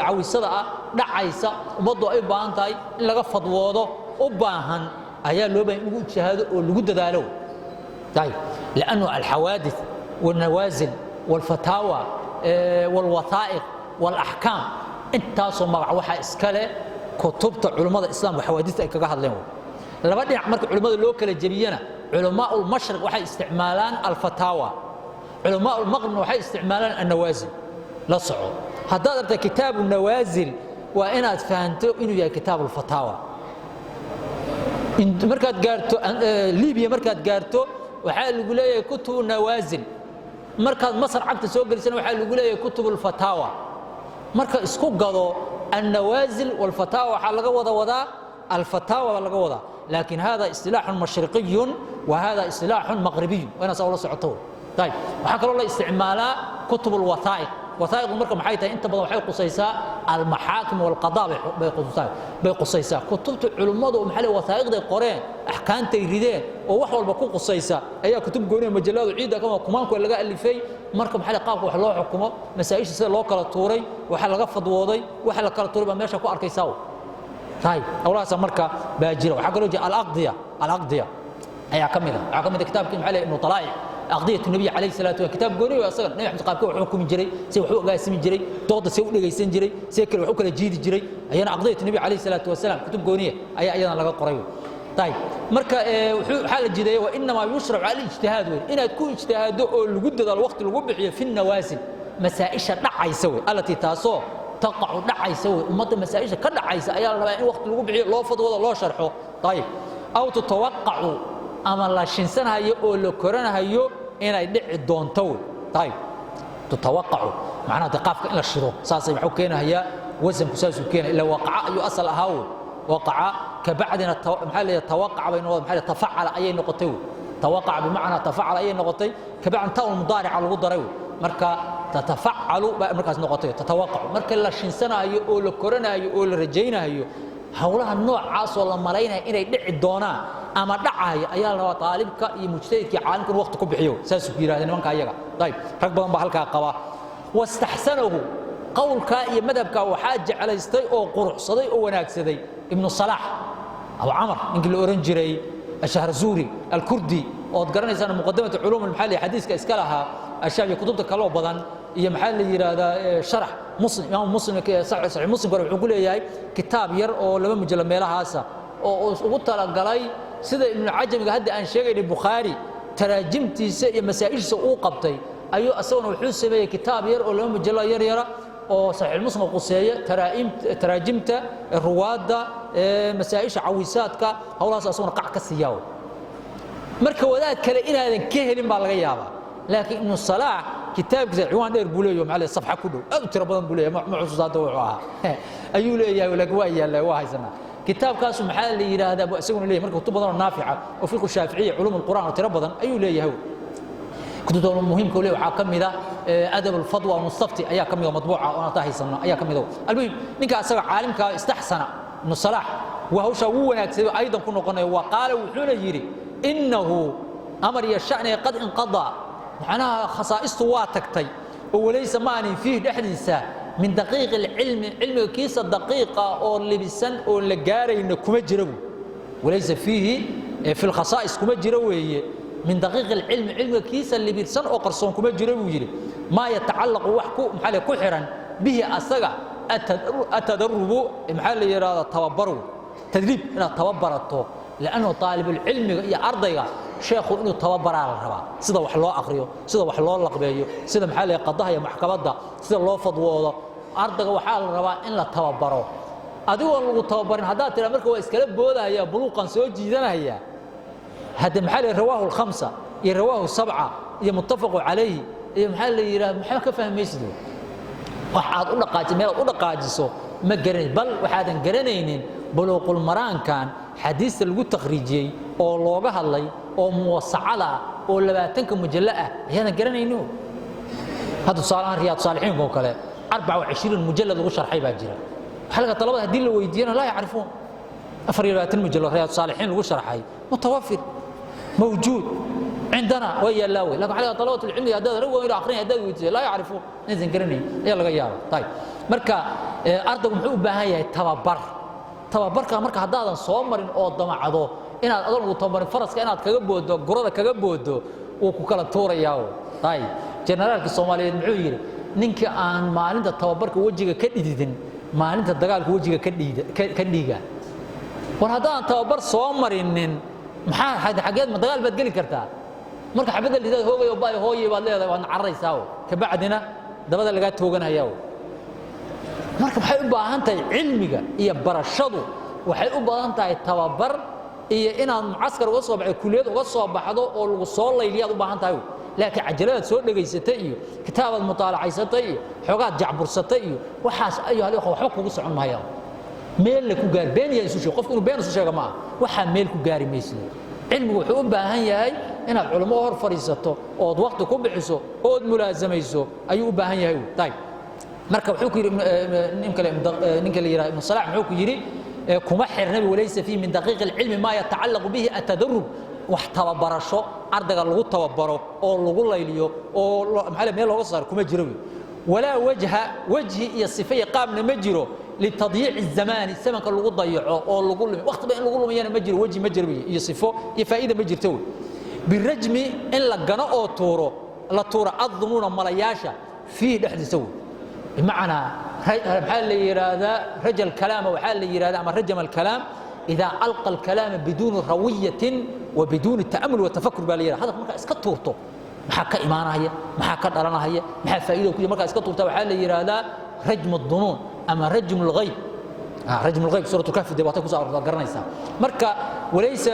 cawisada ah Dhacaysa ummaddu ay u baahan tahay in laga fadwoodo u baahan ayaa loo baahan in lagu ijtihaado oo lagu dadaalo. طيب، لأنه الحوادث والنوازل والفتاوى والوثائق والأحكام intaasoo magac waxaa iskale kutubta culummada islaamka xawaadista ay kaga hadleen. Laba dhinac marka culimmada loo kala jebiyana, culamaa ulmashriq waxay isticmaalaan alfataawa, culamaa ulmaqribna waxay isticmaalaan annawaasil. La soco, haddaad arta kitaabu nawaasil waa inaad fahanto inuu yahay kitaabu alfataawa. Markaad gaarto Libiya, markaad gaarto, waxaa lagu leeyahay kutubu nawaasil. Markaad Masar cagta soo gelisana, waxaa lagu leeyahay kutubu alfataawa. Marka isku gado النوازل والفتاوى, waxaa laga wada wadaa الفتاوى baa laga wadaa, لكن هذا اصطلاح مشرقي وهذا اصطلاح مغربي, waa inaad saa ula socoto. طيب, waxaa kaloo la isticmaalaa كتب الوثائق. وثائق marka maxay tahay? Inta badan waxay qusaysaa المحاكم والقضاء bay qusaysaa. Kutubta culimmadu maxaa la wathaa'iqday qoreen, axkaamtay rideen oo wax walba ku qusaysa ayaa kutub gooniya, majaladu ciidda kama kumaanku laga alifay. Marka maxaa la qaabka wax loo xukumo, masaa'isha sida loo kala tuuray, waxa laga fadwooday, waxa la kala tuuray baa meesha ku arkaysaa. طيب, awlahaas marka baa jira. Waxaa kaloo jira الأقضية. الأقضية ayaa ka mid ah. Waxaa ka mid ah kitaabkii maxaa la Ibnu Talaa'ic, أقضية النبي عليه الصلاة والسلام, kitaab gooni oo asaga Nabi Maxamed qaabka wax u xukumi jiray, si wax u agaasimi jiray, dooda si u dhageysan jiray, si kale wax u kala jiidi jiray, ayana أقضية النبي عليه الصلاة والسلام kutub gooniya ayaa iyadana laga qoray. طيب, marka waxaa la jideeyay وإنما يشرع الاجتهاد weyn, inaad ku ijtihaado oo lagu dadaalo, waqti lagu bixiyo في النوازل, masaa'isha dhacaysa wey, التي taasoo تقع dhacaysa wey. Ummadda masaa'isha ka dhacaysa ayaa la rabaa in waqti lagu bixiyo, loo fadwado, loo sharxo. طيب, أو تتوقع, ama la shinsanayo oo la koranahayo inay dhici doonto wey. طيب, تتوقع macnaha de qaafka in la shido saasay maxuu keenahayaa, wasanku saasuu keenaya, ila وقع ayuu asal ahaa wey. وقع kabacdina maxaa la توقع bay noqotay, maxaa la تفعل ayay noqotay wey. توقع بمعنى تفعل ayay noqotay, kabacdina ta mudaarica lagu daray wey. Marka تتفعل baa markaas noqotay تتوقع. Marka la shinsanayo oo la koranayo oo la rajaynayo, howlaha noocaas oo la malaynaya inay dhici doonaan ama dhacaya ayaa la rabaa taalibka iyo mujtahidka iyo caalimka inuu waqti ku bixiyo, saasuu ku yidhahdeen nimanka ayaga. Ayib, rag badan baa halkaa qaba. واستحسنه, qowlkaa iyo madhabkaa waxaa jeclaystay oo quruxsaday oo wanaagsaday Ibnu Salaax, Abu Camar ninkii la oran jiray, Ashahrazuri Alkurdi, ood garanaysaan muqadamata culuum maxaa la xadiiska iska lahaa ashaabi, kutubta kaloo badan iyo maxaa la yidhaahdaa sharax Muslim, Imaam Muslim, Saxiix Muslim kale wuxuu ku leeyahay kitaab yar oo 2 mujallad meelahaasa oo uu ugu talagalay sida Ibnu Cajamiga hadda aan sheegaynay Bukhaari taraajimtiisa iyo masaa'ishiisa uu qabtay ayuu asaguna wuxuu sameeyey kitaab yar oo 2 mujallad yar yara oo Saxiix Muslim quseeya, taraajimta, ruwaadda, masaa'isha cawisaadka, howlahaas asaguna qac ka siiyaa. Marka wadaad kale inaadan ka helin baa laga yaabaa, laakiin Ibnu Salaax kitaabkiisa ciwaan dheer buu leeyahay, maxaa safxa ku dhow aad u tiro badan buu leeyahay, ma xusuusta hadda wuxuu ahaa ayuu leeyahay, laakiin waa yaallaa, waa haysanaa kitaabkaasu. Maxaa la yidhaahdaa buu isaguna leeyahay. Marka kutub badan oo naafica oo fiqhu shaaficiya, culuum alqur'aan oo tiro badan ayuu leeyahay. Kutubta muhiimka u leeyahay waxaa ka mid ah adab alfadwa mustafti ayaa ka mid ah, matbuuca oo aan haysano ayaa ka mid ah. Almuhim, ninka asaga caalimka istaxsana Ibnu Salaax waa hawshaa wuu wanaagsaday aydan ku noqonayo. Wa qaala, wuxuuna yidhi: إنه amar iyo sha'niga قد انقضى, macnaha khasaa'istu waa tagtay oo وليس ma aanin فيه dhexdiisa من دقيق العلم, cilmiga kiisa daqiiqa oo libisan oo la gaarayna kuma jira bu. وليس فيه, في الخصائص kuma jira weeye, من دقيق العلم, cilmiga kiisa libirsan oo qarsoon kuma jira buu yidhi, ما يتعلق wax ku maxaa ku xiran به asaga التدرب, maxaa la yidhahdaa, tababaru, تدريب, inaad tababarato, لأنه طالب العلم iyo ardayga sheekhu inuu tababaraa la rabaa, sida wax loo aqriyo, sida wax loo laqbeeyo, sida maxaa la qadaha iyo maxkamadda sida loo fadwoodo. Ardayga waxaa la rabaa in la tababaro. Adigoon lagu tababarin haddaad tiraa marka waa iskala boodahaya, buluuqan soo jiidanaya hadda, maxaa la رواه الخمسة iyo رواه السبعة iyo متفق عليه iyo maxaa la yidhaha, maxaa ka fahmaysid? Wax aad u dhaqaaji, meel aad u dhaqaajiso ma garanayn, bal waxaadan garanaynin buluuqulmaraankan xadiista lagu takhriijiyey oo looga hadlay oo muwasacada ah oo 20-ka mujallo ah ayaadan garanaynin. Hadda tusaalahaan Riyaad Saalixiinka oo kale 24 mujallad lagu sharxay baa jira. Waxaa laga talabada haddii la weydiiyana لا يعرفون. 24 mujallad Riyaad Saalixiin lagu sharxay, متوفر, موجود. Cindana waa yaallaa wey, lakin waxaa طلبة العلم haddaad rag waaweyn akhrinaya haddaad weydiiso, laa yacrifu, inaysan garanayn ayaa laga yaaba. Ayib, marka ardaygu muxuu u baahan yahay? Tababar. Tababarka marka haddaadan soo marin oo damacdo inaad adoon lagu tababarin faraska inaad kaga boodo, gurada kaga boodo, wuu ku kala tuurayaa. Ayib, generaalka Soomaaliyeed muxuu yidhi? Ninka aan maalinta tababarka wejiga ka dhididin, maalinta dagaalka wejiga ka dhiida ka dhiiga. War haddaadan tababar soo marinin, maxaa xaggeed ma dagaal baad geli kartaa? Marka xabadda lidaad hoogayo baay hooyay baad leedahay, waadna cararaysaa, kabacdina dabada lagaa tooganhayaa. Marka maxay u baahan tahay cilmiga iyo barashadu? Waxay u baahan tahay tababar iyo inaad mucaskar uga soo baxdo, kuliyad uga soo baxdo oo lagu soo layliyaad u baahan tahay. Laakiin cajaladaad soo dhegaysatay iyo kitaabaad mutaalacaysatay iyo xoogaad jacbursatay iyo waxaas, ayo hal, waxba kugu socon maayaan, meelna ku gaar. Been yaa isu sheeg, qofku inuu been isu sheego maaha. Waxaa meel ku gaari maysid. Cilmigu wuxuu u baahan yahay inaad culummo hor fadhiisato ood waqti ku bixiso ood mulaasamayso ayuu u baahan yahay. Ayib, marka wuxuu ku yidhi nin kale, ninka la yidhaha Ibnu Salax, muxuu ku yidhi? Kuma xirnabi, walaysa fiihi min daqiiqi alcilmi maa yatacallaqu bihi atadarub. Wax tababarasho ardayga lagu tababaro oo lagu layliyo oo maxaa meel looga saaro kuma jiro. Walaa wajha, wajhi iyo sifa iyo qaabna ma jiro litadyiici zamaani, zamanka lagu dayaco oo lagu lumi waqtiba in lagu lumiyana ma jiro, wajhi ma jiro iyo sifo iyo faa'iida ma jirto wey. Birajmi, in la gano oo tuuro, la tuuro addunuuna, malayaasha, fiihi, dhexdiisa wey. Bimacnaa maxaa la yidhaahdaa raja alkalaama? Waxaa la yidhahdaa ama rajama alkalaam idaa alqa alkalaama biduuni rawiyatin wa biduuni ta'amul wa tafakur baa la yidhahda. Hadalka markaa iska tuurto, maxaa ka imaanahaya, maxaa ka dhalanahaya, maxaa faa'iido ku markaa iska tuurta, waxaa la yidhaahdaa rajmu dunuun ama rajmu lghayb. Rajmu lghayb suuratu Kahfi dee waatay kusoo aroortaa, garanaysaa. Marka walaysa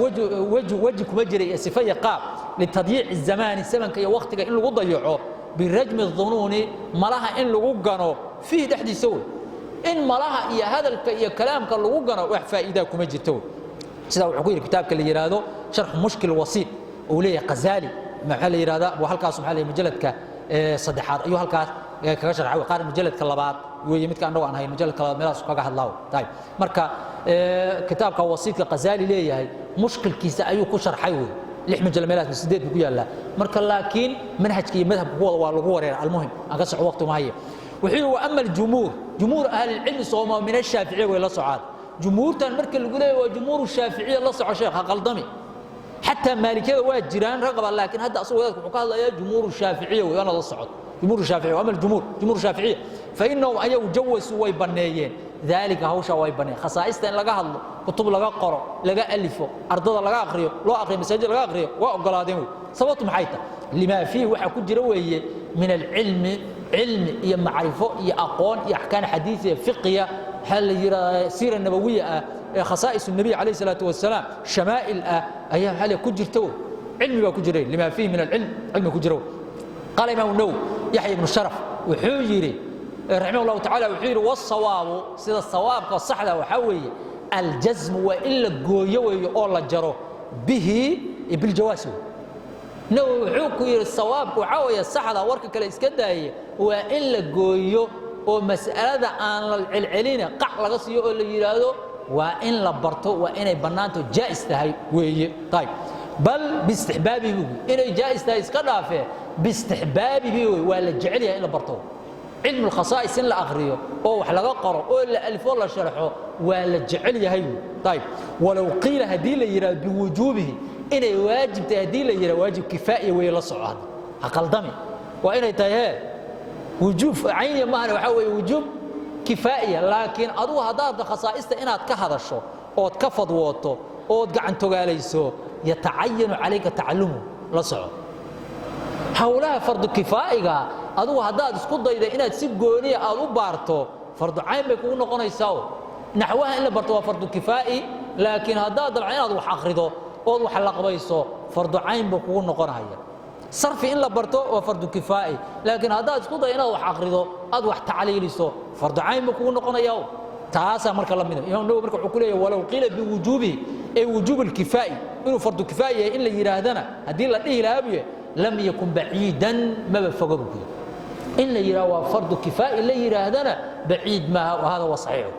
wajhu, wajhi kuma jira iyo sifa iyo qaab litadyiici zamaani, zamanka iyo waqtiga in lagu dayaco, birajmi dunuuni, malaha in lagu gano, fiihi, dhexdiisa wey. In malaha iyo hadalka iyo kalaamka lagu gano wax faa'iidaa kuma jirto wey. Sidaa wuxuu ku yidhi kitaabka la yidhaahdo Sharxu Mushkil Wasiid uu leeyahay Qazaali. Maxaa la yidhahdaa? Waa halkaas, maxaa la mujalladka saddexaad ayuu halkaas kaga sharxay. Qaar mujalladka labaad weeye midka annagu aan hayn, mujalladka labaad meelahaas kaga hadlaa. Tayib, marka kitaabka Wasiidka Qazaali leeyahay mushkilkiisa ayuu ku sharxay wey. Lix mujallad meelahaas, sideed buu ku yaallaa. Marka laakiin manhajka iyo madhabka ku wada waa lagu wareera. Almuhim, aan ka soco, waqti ma haye. Wuxuu yidhi: wa ama aljumhuur, jumhuur ahlilcilmi sooma min ashaaficiya way la socaan. Jumhuurtan marka lagu leeyahay waa jumhuur shaaficiya, la soco sheekh, ha qaldami. Xataa maalikiyada waa jiraan raqaba, laakiin hadda asagu wadaadku wuxuu ka hadlayaa jumhuur shaaficiya wey, waana la socod jumhuur shaaficiya. Ama aljumhuur, jumhuur shaaficiya, fa innahum ayagu jawasuu, way banneeyeen, daalika, hawsha way banneeyeen, khasaa'ista in laga hadlo, kutub laga qoro, laga alifo, ardada laga akhriyo, loo akhriyo, masaajid laga akhriyo, waa ogolaadeen wey. Sababtu maxay tahay? Limaa fiihi, waxaa ku jira weeye, min alcilmi, cilmi iyo macrifo iyo aqoon iyo axkaam xadiisiya, fiqiya, waxaa la yidhahdaa siira nabawiya ah ee khasaa'is nabiy calayhi salaatu wasalaam, shamaa'il ah ayaa maxaa la ku jirta wey. Cilmi baa ku jira. Limaa fiihi min alcilm, cilmi ku jira wey. Qaala imaam Nawowi, Yaxya ibnu Sharaf wuxuu yidhi raximah Allahu tacala, wuxuu yidhi: wasawaabu, sida sawaabka saxda waxaa weeye, aljasmu, waa in la gooyo weeye oo la jaro, bihi, biljawaas wey. Nawowi wuxuu ku yidhi sawaabku waxaa weeye saxda, warka kale iska daaye, waa in la gooyo oo mas'alada aan la celcelina qac laga siiyo oo la yidhaahdo waa in la barto, waa inay bannaanto, jaa'is tahay weeye. Ayib, bal biistixbaabihi buu, inay jaa'is tahay iska dhaafee, biistixbaabihi wey, waa la jecel yahay in la barto cilmu lkhasaa'is, in la akhriyo oo wax laga qoro oo la alifo, la sharxo, waa la jecel yahay. Ayib, walow qiila, haddii la yidhahdo biwujuubihi, inay waajib tahay haddii la yidhahdo, waajib kifaa'iya weeye. La soco hadda, ha qaldami. Waa inay tahay hee wujuub cayniya maahane, waxaa weeye wujuub kifaa'iya. Laakiin adugu haddaad khasaa'ista inaad ka hadasho ood ka fadwooto ood gacantogaalayso, yatacayanu calayka tacalumu. La soco, howlaha fardu kifaa'iga adugu haddaad isku dayda inaad si gooniya aad u baarto, fardu cayn bay kugu noqonaysaa. Naxwaha in la barto waa fardu kifaa'i, laakiin haddaad dabca inaad wax akhrido ood wax laqbayso, fardu cayn buu kugu noqonaya. Sarfi in la barto waa fardu kifaa'i, laakiin haddaad isku day inaad wax akhrido, aad wax tacliiliso, fardu cayn buu kugu noqonaya. Taasaa marka la mida imaam Nawowi marka wuxuu ku leeyahay: walow qiila biwujuubihi, ay wujuub alkifaa'i, inuu fardu kifaa'i yahay in la yidhaahdana haddii la dhihi lahaa buye, lam yakun baciidan, maba foga buu ku yidhi. In la yidhahdo waa fardu kifaa'i la yidhaahdana baciid maaha. Wa hada waa saxiixu.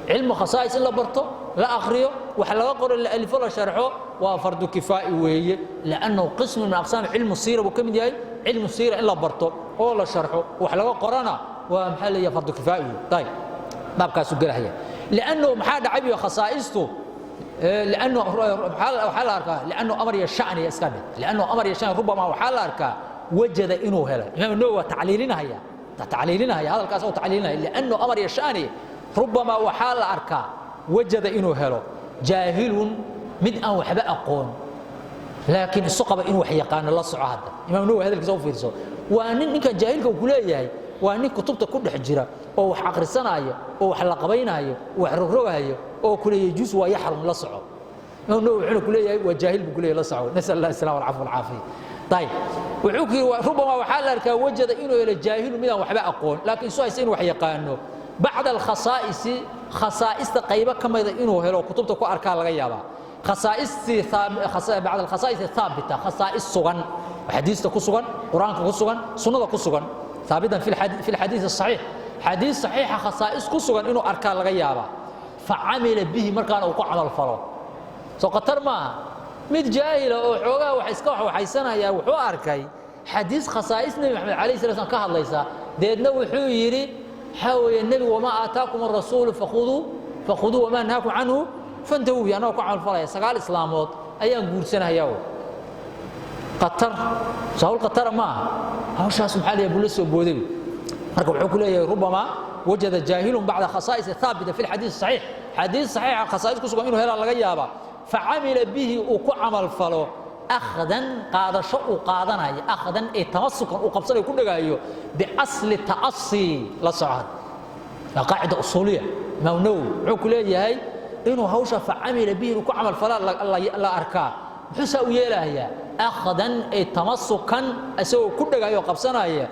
Cilmu khasaa'is in la barto, la akhriyo, wax laga qoro, la alifo, la sharxo. Waa fardu kifaa'i weeye, liannahu qismu min aqsaami cilmu siira buu ka mid yahay. Cilmu siira in la barto oo la sharxo, wax laga qorana, waa maxaa leeyahay? Fardu kifaa'i weeye. Ayib, baabkaasuu gelahaya. Liannahu maxaa dhacay biyo khasaa'istu? لأنه waxaa la arkaa لأنه أمر iyo sha'ni iska dheh، لأنه أمر iyo sha'ni. ربما waxaa la arkaa wajada inuu helay. Imaam Nawawi waa tacliilinahaya, tacliilinahaya hadalkaas oo tacliilinaya. لأنه أمر iyo sha'ni ربما waxaa la arkaa wajada inuu helo jaahilun, mid aan waxba aqoon laakiin isu qaba inuu wax yaqaano. La soco hadda Imaam Nawawi hadalkiisa u fiirso. Waa nin, ninkan jaahilka uu ku leeyahay, waa nin kutubta ku dhex jira oo wax akhrisanaayo oo wax la qabaynayo, wax rogrogahayo, oo ku leeyahay يجوز waa يحرم. La soco, Imaam Nawawi wuxuuna ku leeyahay waa jaahil buu ku leeyahay. La soco. نسأل الله السلامة والعفو والعافية. طيب, wuxuu ku yidhi ربما waxaa la arkaa wajada inuu helo jaahilu, midaan waxba aqoon laakiin isu haysta inuu wax yaqaano, بعض الخصائص, khasaa'ista qaybo ka mida inuu helo, kutubta ku arkaa laga yaabaa. Khasaa'istii بعض الخصائص الثابتة, khasaa'is sugan, xadiista ku sugan, qur-aanka ku sugan, sunnada ku sugan, ثابتا في الحديث الصحيح, xadiis saxiixa khasaa'is ku sugan inuu arkaa laga yaabaa. فعمل به, markaana uu ku camal falo. Soo khatar maaha? Mid jaahila oo xoogaa wax iska waxaysanaya wuxuu arkay xadiis khasaa'is Nebi Maxamed عليه الصلاة والسلام ka hadlaysa. Deedna wuxuu yidhi waxaa weeye nebigu وما آتاكم الرسول فخذوه فخذوه وما نهاكم عنه فانتهوا, anagoo ku camal falaya sagaal islaamood ayaan guursanayaa. Khatar, soo hawl khatara ma aha hawshaas? Maxaa leeyahay buu la soo booday. Marka wuxuu ku leeyahay ربما وجد جاهل بعض خصائص ثابتة في الحديث الصحيح, xadiis saxiixa khasaa'is ku sugan inuu helaa laga yaabaa. فعمل به, uu ku camal falo, أخذا, qaadasho uu qaadanayo, أخذا ee تمسكا, uu qabsanayo, ku dhagaayo, بأصل التأصي. La socod, waa qaacida usuuliya. Imaam Nawowi wuxuu ku leeyahay inuu hawsha فعمل به, inuu ku camal falaa la arkaa. Muxuu saa u yeelahayaa? أخذا ee تمسكا, isagoo ku dhagaayo oo qabsanaya,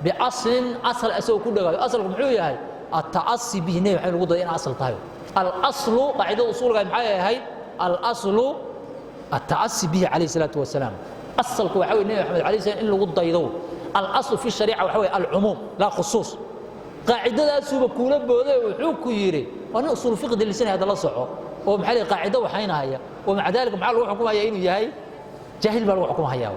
بأصل, asal isagoo ku dhagaayo. Asalku muxuu yahay? التأسي به, nebi maxamed lagu daya in asal tahay. الأصل, qaacidada usuulka maxay ahayd? الأصل التأسي به عليه الصلاة والسلام. asalku waxa wey nebi maxamed عليه السلام in lagu daydo. الأصل في الشريعة waxa wey العموم لا خصوص. Qaacidadaasuuba kuula booday. Wuxuu ku yidhi waa nin usuul fiqi daliishanaya hadda, la soco, oo maxaa lihi qaacido waxaynahaya. Oo maca dalika maxaa lagu xukumaya? Inuu yahay jaahil baa lagu xukumaya.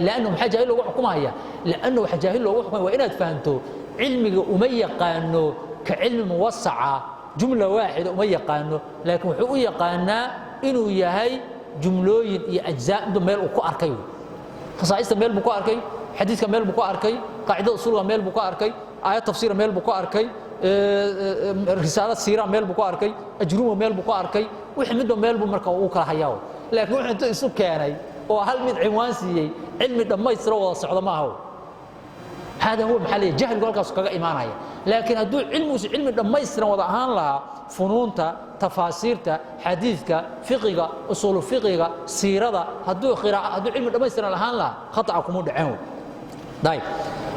لأنه maxaa jaahil loogu xukumaya? لأنه waxa jaahil loogu xukumaya waa inaad fahanto cilmiga uma yaqaano ka cilmi muwasaca, جملة واحدة uma yaqaano, laakiin wuxuu u yaqaanaa inuu yahay jumlooyin iyo ajzaa intuu meel uu ku arkay. Khasaa'ista meel buu ku arkay, xadiiska meel buu ku arkay, qaacidada usuulka meel buu ku arkay, aayad tafsiira meel buu ku arkay, risaalo siira meel buu ku arkay, ajruma meel buu ku arkay. Wixii midba meel buu marka uu kala hayaa. Laakiin wuxuu intuu isu keenay oo hal mid cinwaan siiyey, cilmi dhammaystiro wada socdo ma aha. هذا هو maxaa leeyahay jahligu halkaas kaga imaanaya. Laakiin hadduu cilmigiisu cilmi dhammaystiran wada ahaan lahaa, funuunta, tafaasiirta, xadiidka, fiqiga, usuulu fiqiga, siirada, hadduu cilmi dhammaystiran ahaan lahaa, khata'a kuma dhaceen. Dayib,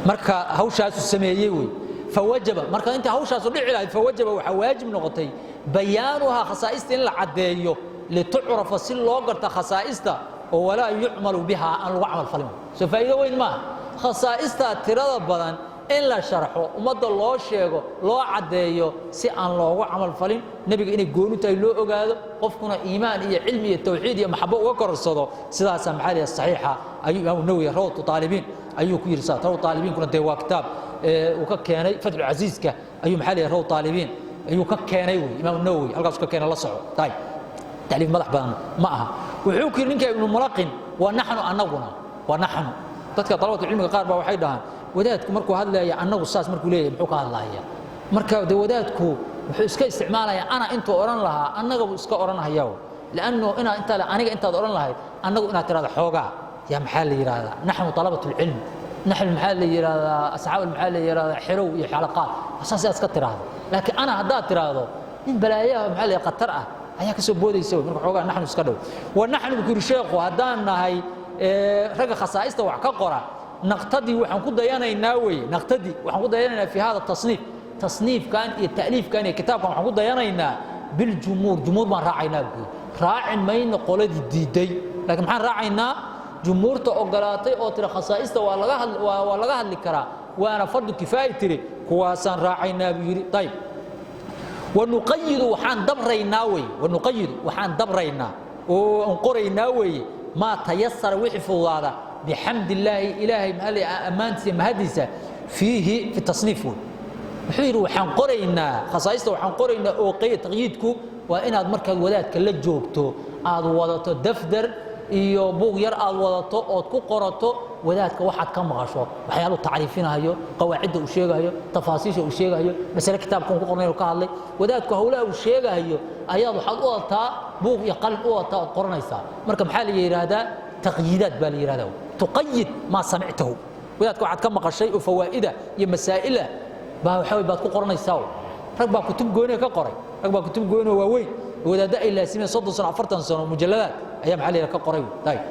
marka hawshaasu sameeyey wey. فوجب, marka inta hawshaasu dhici lahayd, فوجب, waxaa waajib noqotay بيانها, khasaa'ista in la caddeeyo, لتعرف, si loo garta khasaa'ista, oo ولا يعمل بها, aan lagu camal falin. Soo faa'iido weyn maaha khasaa'ista tirada badan in la sharxo, ummadda loo sheego, loo caddeeyo, si aan loogu camal falin, nebiga inay gooni tahay loo ogaado, qofkuna iimaan iyo cilmi iyo tawxiid iyo maxabo uga kororsado? Sidaasaa maxaa lihi saxiixa ayuu Imaamu Nawowi Rawdatu Taalibiin ayuu ku yidhi. Saa Rawd Taalibiinkuna dee waa kitaab uu ka keenay Fatxu Casiiska ayuu maxaa lihi Rawd Taalibiin ayuu ka keenay wey. Imaamu Nawowi halkaasu ka keenay. La soco. Tayib, tacliif madax badan ma aha. Wuxuu ku yidhi ninka Ibnu Mulaqin ونحن, annaguna, ونحن. Dadka dalabatu cilmiga qaar baa waxay dhahaan wadaadku markuu hadlaya annagu saas markuu leeyahay muxuu ka hadlaya? Marka de wadaadku wuxuu iska isticmaalaya ana intuu odhan lahaa annaga buu iska odhanaya, لأنه inaa intaa aniga intaad odhan lahayd annagu inaad tirahda xoogaa yaa maxaa la yidhahdaa نحن طلبة العلم, نحن maxaa la yidhahdaa asxaab, maxaa la yidhahdaa xerow iyo xalaqaad, saas inaad iska tiraahdo. Laakiin ana haddaad tiraahdo, nin balaayaha maxaa la khatar ah ayaa ka soo boodaysa. Marka xoogaa نحن iska dhow. ونحن, buu ku yidhi sheekhu, haddaan nahay ragga khasaa'ista wax ka qora, نقتدي, waxaan ku dayanaynaa weye, نقتدي, waxaan ku dayanaynaa, في هذا التصنيف, tasniifkan iyo ta'liifkan iyo kitaabkan waxaan ku dayanaynaa, بالجمهور, jumhuur baan raacaynaa buu. Raaci mayno qoladii diiday, laakiin maxaan raacaynaa? Jumhuurta ogolaatay oo tiri khasaa'ista waa laga hadli karaa, waana fardu kifaayi tiri, kuwaasaan raacaynaa buu yidhi. Ayib, ونقيد, waxaan dabraynaa wey, ونقيد, waxaan dabraynaa Oo aan qoraynaa weeye maa tayasara wixii fududaada bixamdi illaahi, ilaahay maxaa ammaantiisa, mahadiisa, fiihi fi tasniif wey. Wuxuu yidhi waxaan qoraynaa khasaa'ista, waxaan qoraynaa oo qeyd. Taqyiidku waa inaad markaad wadaadka la joogto aad wadato dafdar iyo buug yar aad wadato ood ku qorato wadaadka waxaad ka maqasho, waxyaalu tacriifinayo, qawaacidda uu sheegayo, tafaasiisha uu sheegayo, masale kitaabka ku qornay ka hadlay wadaadku, howlaha uu sheegayo ayaad waxaad u wadataa buug iyo qalin u wadataa ood qoranaysaa. Marka maxaa la yidhaahdaa? Taqyiidaad baa la yidhahdaa. Tuqayid maa samictahu, wadaadka waxaad ka maqashay oo fawaa'ida iyo masaa'ila baa waxa baad ku qoranaysaa. Rag baa kutub gooniya ka qoray, rag baa kutub gooni waaweyn wadaaddo ay laasimeen 30 sano, 40 sano, mujalladaad ayaa maxaa la yidhaha ka qoray. Ayib,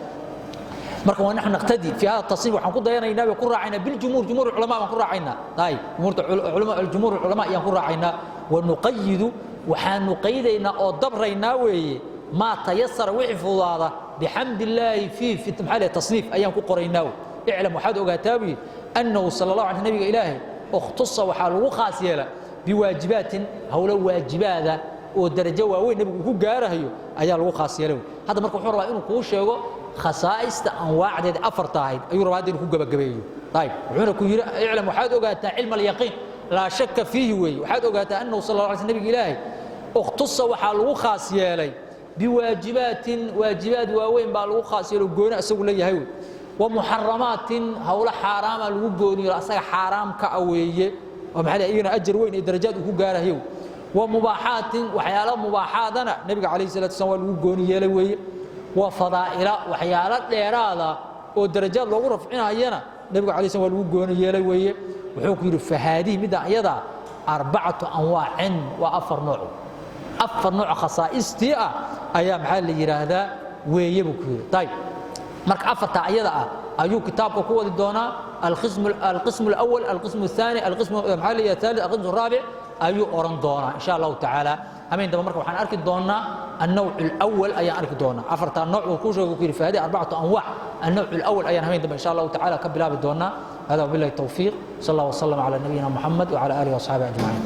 marka wa naxnu naqtadi fi hada tasniif, waxaan ku dayanaynaa bay ku raacaynaa biljumhuur, jumhuur culamaa baan ku raacaynaa. Ayib, jumhuurta culama, jumhuur culamaa ayaan ku raacaynaa. Wa nuqayidu, waxaanu qaydaynaa oo dabraynaa weeye maa tayasara wixii fududaada bixamdi illaahi fii maxaa la tasniif ayaan ku qoraynaa. Iclam, waxaad ogaataa buu yidhi, annahu sala allahu alay, nabiga ilaahay, ikhtusa, waxaa lagu khaas yeela biwaajibaatin, howlo waajibaada oo darajo waaweyn nabigu uu ku gaarahayo ayaa lagu khaas yeelay. Hadda marka wuxuu rabaa inuu kuu sheego khasaa'ista anwaacdeeda afarta ahayd ayuu rabaa hadda inuu ku gabagabeeyo. Ayib, wuxuuna ku yidhi iclam, waxaad ogaataa cilma alyaqiin laa shaka fiihi weeye, waxaad ogaataa annahu sala allah alay sl, nabiga ilaahay, ikhtusa, waxaa lagu khaas yeelay biwaajibaatin, waajibaad waaweyn baa lagu khaas yeelay oo gooni isagu leeyahay wey, wa muxaramaatin, howlo xaaraama lagu gooniyo asaga xaaraam ka ah weeye, oo maxaa iyagana ajar weyn iyo darajaad uu ku gaarahayo, wa mubaaxaatin, waxyaalo mubaaxaadana nabiga calayhi salatu wasalam waa lagu gooni yeelay weeye, wa fadaa'ila, waxyaalo dheeraada oo darajaad loogu rafcinayana nabiga calayhi salam waa lagu gooni yeelay weeye. Wuxuu ku yidhi fahaadihi, midda iyada, arbacatu anwaacin, waa afar nooc, afar nooc khasaa'istii ah ayaa maxaa la yidhaahdaa weeye buu ku yidhi. Ayib, marka afarta ayada ah ayuu kitaabka ku wadi doonaa: alqism alawal, alqism الثاني, alqism maxaa la yidhahdaa الثالث, alqism الرابع ayuu oran doonaa insha allahu tacaala habeen dambe. Marka waxaan arki doonaa النوع الأول ayaan arki doonaa. Afarta nooc uu ku sheegay, ku yidhi فهذه أربعة أنواع, النوع الأول ayaan habeen dambe insha allahu tacaala ka bilaabi doonaa. هذا وبالله التوفيق، صلى الله وسلم على نبينا محمد وعلى آله وأصحابه أجمعين.